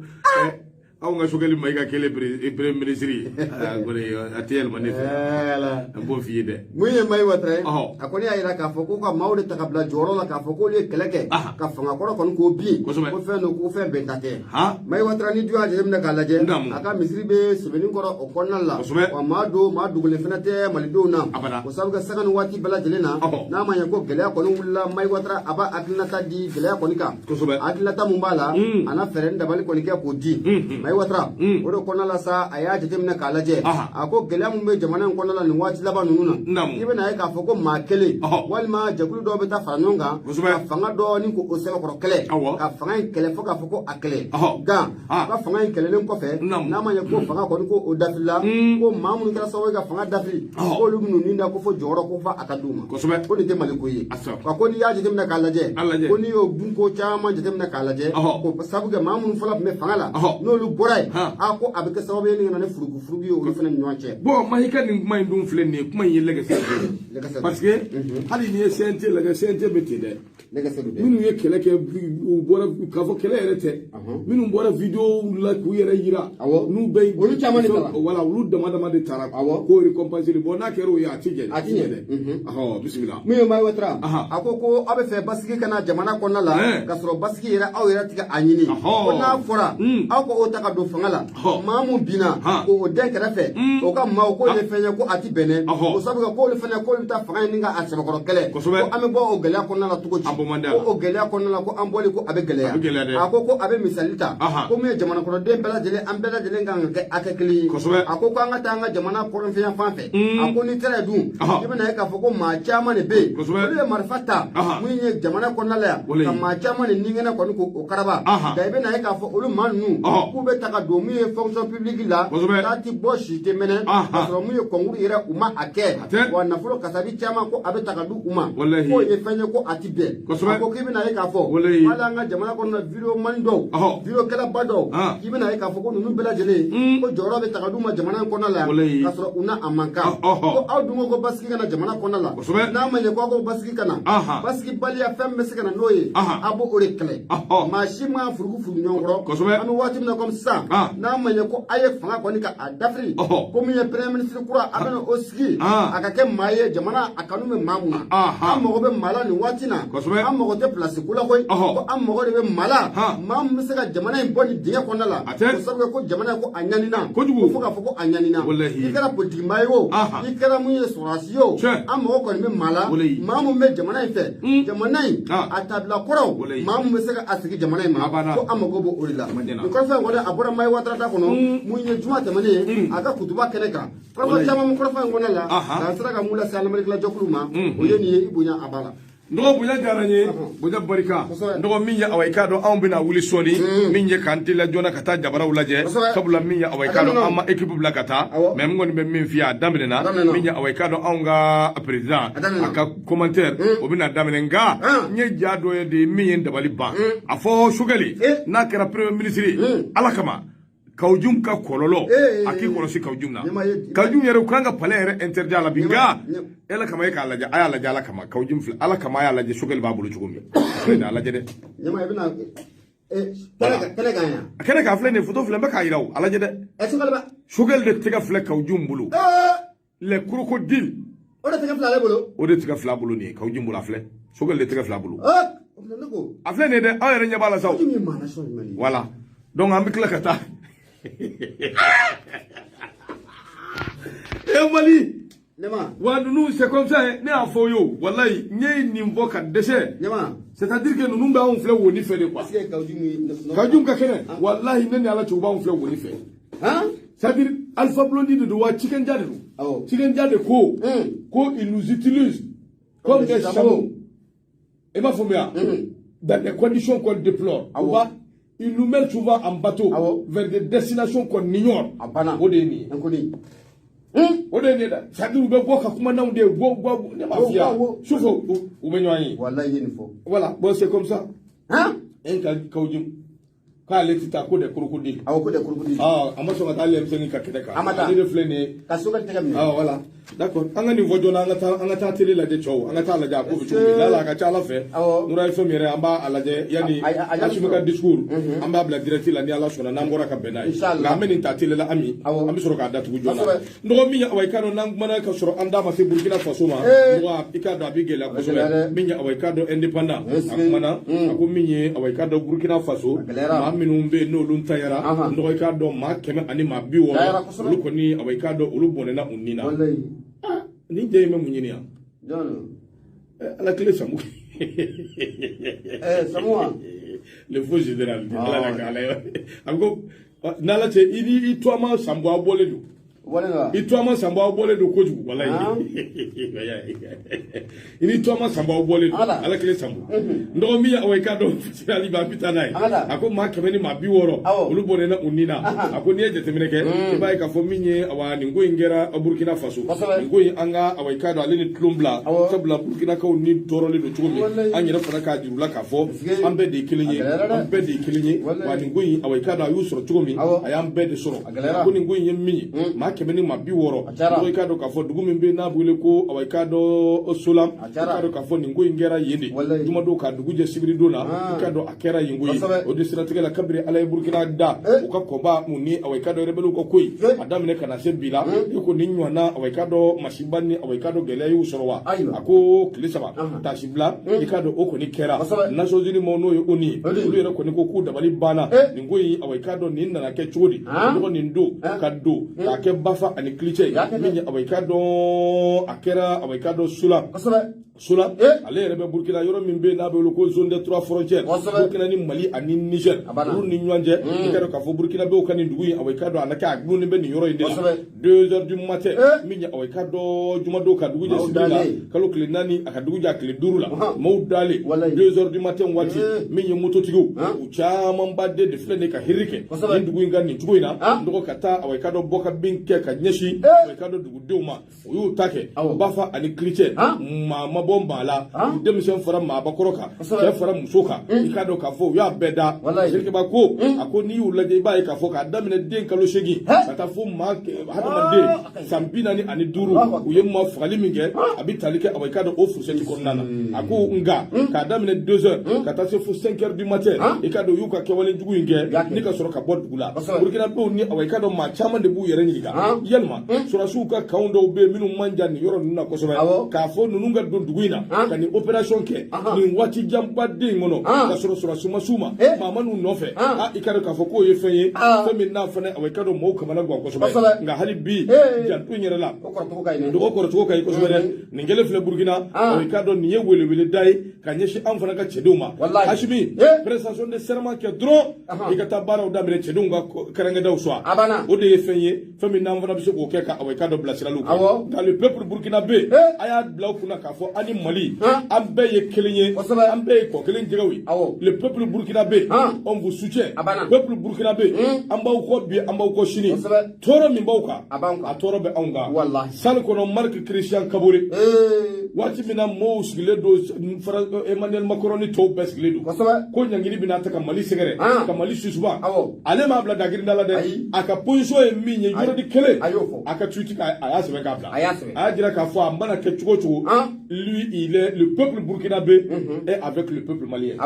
anw ka Choguel Maïga kɛlen premier ministre ye, a tɛ yɛlɛma ne fɛ, n b'o f'i ye dɛ. Mun ye Mayi Watara ye, a kɔni y'a yira k'a fɔ ko ka maaw de ta ka bila jɔyɔrɔ la, k'a fɔ k'olu ye kɛlɛ kɛ ka fanga kɔrɔ kɔni k'o bin, ko fɛn don, ko fɛn bɛnta tɛ. Mayi Watara, ni dun y'a jateminɛ k'a lajɛ, a ka misiri bɛ sɛbɛnni kɔrɔ o kɔnɔna la, wa maa don maa dogolen fana tɛ malidenw na, o sababu kɛ sanga ni waati bɛɛ lajɛlen na, n'a ma ɲɛ ko gɛlɛya kɔni wulila, Mayi Watara a b'a hakilinata di gɛlɛya kɔni kan. Hakilinata mun b'a la, a n'a fɛɛrɛ ni dabali kɔni kɛ k'o di. Mayi Watara o de kɔnɔna la sa, a y'a jateminɛ k'a lajɛ, a ko gɛlɛya min bɛ jamana in kɔnɔna la nin waati laban ninnu na, i bɛna ye k'a fɔ ko maa kelen walima jɛkulu dɔw bɛ taa fara ɲɔgɔn kan ka fanga dɔɔni k'o sɛbɛkɔrɔ kɛlɛ, ka fanga in kɛlɛ fo k'a fɔ ko a kɛlɛ. Nka ka fanga in kɛlɛlen kɔfɛ, n'a ma ɲɛ ko fanga kɔni ko o dafilila, ko maa minnu kɛra sababu ye ka fanga dafili, k'olu minnu ni da ko fo jɔyɔrɔ ko fo a ka d'u ma. Ko nin tɛ Mali ko ye. Wa ko n'i y'a jateminɛ k'a lajɛ, ko n'i y'o dunko caman jateminɛ k'a lajɛ, ko sabu kɛ maa minnu fɔlɔ tun bɛ fanga la, n'olu bɔra yen, a ko a bɛ kɛ sababu ye ni ka na ni furugufurugu ye olu fana ni ɲɔgɔn cɛ. Bon, Mahi ka nin kuma in dun filɛ nin ye, kuma in ye lɛgɛsɛ, parce que hali n'i ye CNT lajɛ, CNT bɛ ten dɛ. Minnu ye kɛlɛ kɛ, u bɔra k'a fɔ kɛlɛ yɛrɛ tɛ, minnu bɔra vidéo la k'u yɛrɛ yira, n'u bɛ olu caman de taara, voilà, olu dama dama de taara, k'o récompenser. Bon, n'a kɛra o ye, a ti jɛ, a ti ɲɛ dɛ. Bisimila. Min ye Mayi Watara, a ko ko aw bɛ fɛ basigi ka na jamana kɔnɔna la, k'a sɔrɔ basigi yɛrɛ aw yɛrɛ tigɛ a ɲini. Ko n'a fɔra aw ko o ta ka don fanga la, maa mun binna k'o den kɛrɛfɛ, o ka maaw k'o ye fɛn ye ko a ti bɛn dɛ, o sabu kɛ k'olu fana k'olu bɛ taa fanga ɲini ka a sɛbɛkɔrɔ kɛlɛ, ko an bɛ bɔ o gɛlɛya kɔnɔna la cogo di? Ko o gɛlɛya kɔnɔna la, ko an bɔli ko a bɛ gɛlɛya. A ko ko a bɛ misali ta, ko min ye jamana kɔnɔden bɛɛ lajɛlen, an bɛɛ lajɛlen kan ka kɛ hakɛ kelen ye. A ko ko an ka taa an ka jamana kɔrɔnfɛn fan fɛ. A ko n'i taara yen dun, i bɛna ye k'a fɔ ko maa caman de bɛ yen, olu ye marifa ta min ye jamana kɔnɔna la yan, ka maa caman de ningɛnɛ kɔni k'o karaba. Nka i bɛna ye k'a fɔ olu maa ninnu k'u bɛ ta ka don min ye fonction publique la, k'a ti bɔ si tɛ mɛnɛ, k'a sɔrɔ min ye concours yɛrɛ u ma a kɛ, wa nafolo kasabi caman ko a bɛ ta ka di u ma, k'o ye fɛn ye ko a ti bɛn. A ko k'i bɛna ye k'a fɔ hali an ka jamana kɔnɔna vidéo mani dɔw, vidéo kɛlaba dɔw, k'i bɛna ye k'a fɔ ko ninnu bɛɛ lajɛlen ko jɔyɔrɔ bɛ ta ka d'u ma jamana in kɔnɔna la, k'a sɔrɔ u n'a a man kan. Ko aw dun ko basigi ka na jamana kɔnɔna la, n'a ma ɲɛ ko aw ko basigi ka na, basigibaliya fɛn bɛ se ka na n'o ye, a b'o o de kɛlɛ. Maa si ma furugu furugu ɲɔgɔn kɔrɔ. An bɛ waati min na komi sisan, n'a ma ɲɛ ko a ye fanga kɔni ka a dafiri, ko min ye premier ministre kura, a bɛna o sigi, a ka kɛ maa ye jamana a kanu bɛ maa mun na. An mago bɛ maa la nin waati na, an mago tɛ place ko la koyi, ko an mago de bɛ maa la, maa min bɛ se ka jamana in bɔ nin dingɛ kɔnɔna la, o sabu kɛ ko jamana ko a ɲanina, ko fo k'a fɔ ko a ɲanina. I kɛra politique maa ye o, i kɛra mun ye sɔrɔdasi ye o, an mago kɔni bɛ maa la, maa mun bɛ jamana in fɛ, jamana in a tabila kɔrɔw, maa mun bɛ se ka a sigi jamana in ma, ko an mago b'o de la. Nin kɔrɔfɔ in kɔni a bɔra Mayi Watara da kɔnɔ, mun ye juma tɛmɛnen a ka kutuba kɛnɛ kan. Kɔrɔfɔ caman kɔrɔfɔ in kɔnɔna la, k'an sera ka mun lase an lamɛnnikɛla jɛkulu ma, o ye nin ye, i bonya a b'a la. N dɔgɔ bonya diyara n ye, bonya barika. N dɔgɔ min ye awa i k'a dɔn anw bɛna wuli sɔɔni, min ye k'an teliya joona ka taa jabaraw lajɛ, sabula min ye awa i k'a dɔn an ma équipe bila ka taa, mais n kɔni bɛ min f'i ye a daminɛna, min ye awa i k'a dɔn anw ka président a ka commentaire o bɛna daminɛ. Nka n ye ja dɔ ye de min ye n dabali ban, a fɔ Sogɛli n'a kɛra premier ministre ye, Ala kama Kawujum ka kɔlɔlɔ a k'i kɔlɔsi Kawujum na. Kawujum yɛrɛ u kan ka palais yɛrɛ interdit a la bi, nka ala kama e k'a lajɛ, a y'a lajɛ Ala kama, Kawujum filɛ, Ala kama a y'a lajɛ Sogɛli b'a bolo cogo min, a lajɛ dɛ. Ɲama i bɛna kɛnɛ kan yan. A kɛnɛ kan filɛ nin ye, photo filɛ n bɛ k'a yira o, a lajɛ dɛ. Sogɛli ba. Sogɛli de tɛgɛ filɛ Kawujum bolo. Les crocodiles. O de tɛgɛ filɛ ale bolo. O de tɛgɛ filɛ a bolo nin ye, Kawujum bolo a filɛ, Sogɛli de tɛgɛ filɛ a bolo. A filɛ nin ye dɛ, aw yɛrɛ ɲɛ b'a la sa o. Voilà, donc an bɛ tila ka taa. Eh Mali, wa ninnu c'est comme ça, ne y'a fɔ ye o, walayi n ye nin fɔ ka dɛsɛ. C'est-à-dire que ninnu b'anw filɛ woni fɛ de quoi. Kawujum ka kɛnɛ, walayi ne ni Ala cɛ u b'anw filɛ woni fɛ. C'est-à-dire Alpha Blondy de don wa Tikenja de don. Tikenja de ko ko ils nous utilisent comme des chameaux. I m'a faamuya? Dans des conditions qu'on déplore. Il nous mène souvent en bateau vers des destinations qu'on ignore. O de ye nin ye. O de ye nin ye dɛ. C'est-à-dire u bɛ bɔ ka kuma n'anw de ye, bɔ ne m'a f'i ye sufɛ u bɛ ɲɔgɔn ye. Walayi i ye nin fɔ. Voilà, bon c'est comme ça. E ka Kawujum k'ale tɛ taa ko des crocodiles. Awɔ, ko des crocodiles. A ma sɔn ka taa M5 ka kɛnɛ kan. A ma taa. Ale de filɛ nin ye. Ka Sogɛli tɛgɛ minɛ. Voilà. D'accord. An ka nin fɔ joona, an ka taa télé lajɛ cɛw, an ka taa lajɛ a ko bɛ cogo min. Lala a ka ca Ala fɛ. Nura FM yɛrɛ an b'a lajɛ yanni Asimi ka discours an b'a bila direct la ni Ala sɔnna n'an bɔra ka bɛn n'a ye. Nka an bɛ nin ta télé la Ami, an bɛ sɔrɔ k'a datugu joona. N dɔgɔ min ye awa i k'a dɔn n'an kumana ka sɔrɔ an da ma se Burkina Faso ma, dɔgɔ i k'a dɔn a bɛ gɛlɛya kosɛbɛ. Min ye awa i k'a dɔn indépendant a kumana, a ko min ye awa i k'a dɔn Burkina Faso maa minnu bɛ yen n'olu ntanyara, n dɔgɔ i k'a dɔn maa 160 olu kɔni awa i k'a dɔn olu bɔnɛna u ni na. Ni den in bɛ mun ɲini yan? Ala tile Samu. Samu wa? Le faux général, Ala ka Ala ye. A ko n'Ala cɛ, i ni i tɔgɔma Sanbɔ, aw bɔlen don. I tɔgɔma Sanbɔ, aw bɔlen don kojugu, walayi. I ni tɔgɔma Sanbɔ, aw bɔlen don. Ala kelen Sanbɔ. N dɔgɔ min ye, awa, i k'a dɔn hali bi an bɛ taa n'a ye. A ko maa 160 olu bɔnɛna u ni na. A ko n'i ye jateminɛ kɛ, i b'a ye k'a fɔ min ye, awa, nin ko in kɛra Burkina Faso. Nin ko in, an ka, awa, i k'a dɔn ale ni tulon bila, sabula Burkinakaw ni tɔɔrɔlen don cogo min, an yɛrɛ fana k'a jira u la k'a fɔ an bɛɛ de ye kelen ye, an bɛɛ de ye kelen ye. Wa nin ko in, awa, i k'a dɔn a y'u sɔrɔ cogo min, a y'an bɛɛ de sɔrɔ. A ko nin ko in ye min ye, maa 160, i k'a dɔn k'a fɔ dugu min bɛ yen n'a bɛ wele ko, awa, i k'a dɔn Solam, i k'a dɔn k'a fɔ nin ko in kɛra yen de jumadon ka dugu jɛ sibiridon na. I k'a dɔn a kɛra yen ko ye. O de siratigɛ la, kabini Ala ye Burukina da, u ka kɔba mun ni, awa, i k'a dɔn rebelles ka ko in a daminɛ ka na se bi la, i ko nin ɲɔgɔnna, awa, i k'a dɔn masiba ni, awa, i k'a dɔn gɛlɛya y'u sɔrɔ wa. A ko tile 3 tasi bila, i k'a dɔn o kɔni kɛra. Nations Unies maaw, n'o ye ONU ye, olu yɛrɛ kɔni ko k'u dabali banna nin ko in. Awa, i k'a dɔn nin nana kɛ cogo di? Dɔgɔ nin don ka don k'a kɛ bafa ani kilicɛ ye min ye, awa, i k'a dɔn a kɛra, awa, i k'a dɔn Sola. Sola, ale yɛrɛ bɛ Burkina, yɔrɔ min bɛ yen n'a bɛ wele ko zone des trois frontières, Burkina ni Mali ani Niger, olu ni ɲɔgɔn cɛ. I k'a dɔn k'a fɔ Burkinabéw ka nin dugu in, awa, i k'a dɔn a na kɛ a gulonnen bɛ nin yɔrɔ in de la 2 heures du matin min ye, awa, i k'a dɔn jumadon ka dugu jɛ sibiri la, kalo tile 4, a ka dugu jɛ a tile 5 la, maaw dalen 2 heures du matin waati min ye, mototigiw u camanba de filɛ nin ye ka hiri kɛ nin dugu in ka nin cogo in na. Dɔgɔ ka taa, awa, i k'a dɔn bɔ ka bin kɛ ka ɲɛsin, awa, i k'a dɔn dugudenw ma. U y'u ta kɛ bafa ani kilicɛ, maa ma bɔ maa la, denmisɛn fara maabakɔrɔ kan, cɛ fara muso kan. I k'a dɔn k'a fɔ u y'a bɛɛ da. Serikeba ko, a ko n'i y'u lajɛ, i b'a ye k'a fɔ k'a daminɛ den kalo 8 ka taa fo maa hadamaden san 45, u ye maa fagali min kɛ, a bɛ tali kɛ, awa, i k'a dɔn o fourchette kɔnɔna na. A ko nka k'a daminɛ 2 heures ka taa se fo 5 heures du matin, i k'a dɔn u y'u ka kɛwale jugu in kɛ ni ka sɔrɔ ka bɔ dugu la. Burkinabéw ni, awa, i k'a dɔn maa caman de b'u yɛrɛ ɲininka yalima sɔrɔdasiw ka kanw dɔw bɛ yen minnu man jan nin yɔrɔ ninnu na kosɛbɛ, k'a fɔ ninnu ka don dugu in na ka nin opération kɛ nin waati janba den in kɔnɔ, ka sɔrɔ sɔrɔdasi ma s'u ma, maa ma n'u nɔfɛ. I k'a dɔn k'a fɔ k'o ye fɛn ye, fɛn min n'a fana, awa, i k'a dɔn mɔgɔw kamana gan kosɛbɛ. Nka hali bi, janto in yɛrɛ la, dɔgɔ kɔrɔcogo ka ɲi kosɛbɛ dɛ. Nin kɛlen filɛ Burukina, awa, i k'a dɔn nin ye weleweleda ye ka ɲɛsin an fana ka cɛdenw ma. Asimi, prestation de serment kɛ dɔrɔn, i ka taa baaraw daminɛ, cɛdenw ka kɛrɛnkɛdaw sɔn. O de ye fɛn ye, fɛn min n'an fana bɛ se k'o kɛ ka, awa, i k'a dɔn bilasiraliw kɛ. Nka le peuple burkinabé, a y'a bila u kunna k'a fɔ an ni Mali, an bɛɛ ye kelen ye, an bɛɛ ye kɔ kelen jɛgɛw ye. Le peuple burkinabé, on vous soutient. Peuple burkinabé, an b'aw kɔ bi, an b'aw kɔ sini. Tɔɔrɔ min b'aw kan, a tɔɔrɔ bɛ anw kan. Salle kɔnɔ, Marc Christian Kabore, waati min na mɔɔw sigilen don, Emmanuel Macron ni tɔw bɛɛ sigilen don ko ɲangili bɛna ta ka Mali sɛgɛrɛ, ka Mali susuba, ale m'a bila dagirinda la dɛ. A ka position ye min ye, yɔrɔnin kelen a ka tweet, a y'a sɛbɛn k'a bila, a y'a jira k'a fɔ a mana kɛ cogo o cogo, lui, il est le peuple burkinabé est avec le peuple malien.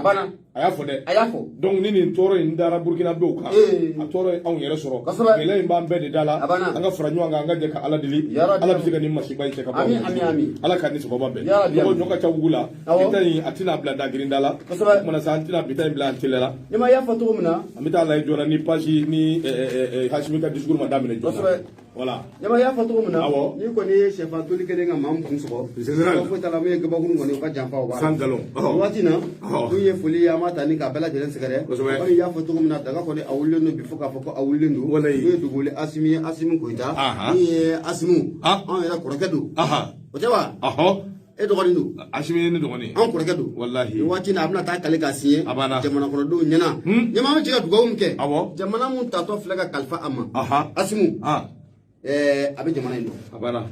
A y'a fɔ dɛ. A y'a fɔ. Donc ni nin tɔɔrɔ in dara burkinabéw kan, a tɔɔrɔ ye anw yɛrɛ sɔrɔ. Gɛlɛya in b'an bɛɛ de da la. An ka fara ɲɔgɔn kan, an ka jɛ ka Ala deli, Ala bɛ se ka nin masiba in cɛ ka bɔ. Ala ka ni sababa bɛn. Ɲɔgɔn ɲɔ ka ca wugu la, bi ta in a tɛna bila dagirinda la. O kumana sa, an tɛna bi ta in bila an teliya la. Ni ma y'a fɔ cogo min na, an bɛ taa lajɛ joona ni page ni Hasimi ka discours ma daminɛ joona. Voilà. Ɲama y'a fɔ cogo min na, n'i kɔni ye sɛfan toli kelen ka maa min kun sɔgɔ, foyi t'a la min ye gabakuru kɔni, u ka janfa o b'a la. Sans galon. Waati na, min ye foli ye, an b'a ta ni k'a bɛɛ lajɛlen sɛgɛrɛ. Kɔmi i y'a fɔ cogo min na, daga kɔni a wulilen don bi, fo k'a fɔ ko a wulilen don. N'o ye dugukolo Asimi ye, Asimi Goyita. Min ye Asimu, anw yɛrɛ kɔrɔkɛ don. O tɛ wa? E dɔgɔnin don. Asimi ye ne dɔgɔnin. Anw kɔrɔkɛ don. Walahi. Nin waati in na, a bɛna taa kale k'a siɲɛ. A banna. Jamana kɔnɔdenw ɲɛna. Ɲɛma, an bɛ jɛ ka dugawu min kɛ. Jamana mun tatɔ filɛ ka kalifa a ma. Asimu. A bɛ jamana in dɔn. A banna.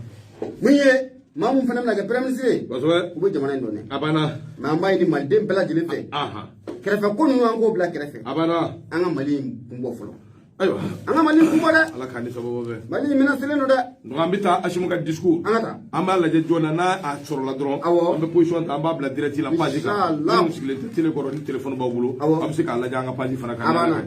Mun ye maa mun fana bɛna kɛ premier ministre ye. U bɛ jamana in dɔn dɛ. A banna. Mais an b'a ɲini maliden bɛɛ lajɛlen fɛ. Kɛrɛfɛ ko ninnu, an k'o bila kɛrɛfɛ. A banna. An ka Mali in kun bɔ fɔlɔ. Ayiwa. An ka Mali kun bɔ dɛ. Ala k'an ni sababu bɛn. Mali in menacelen don dɛ. Donc an bɛ taa Asimi ka discours. An ka taa. An b'a lajɛ joona, n'a a sɔrɔla dɔrɔn. An bɛ position ta, an b'a bila direct la page kan. Inchallah. Minnu sigilen tɛ télé kɔrɔ ni téléphone b'aw bolo. Awɔ. An bɛ se k'a lajɛ an ka page fana kan. A banna.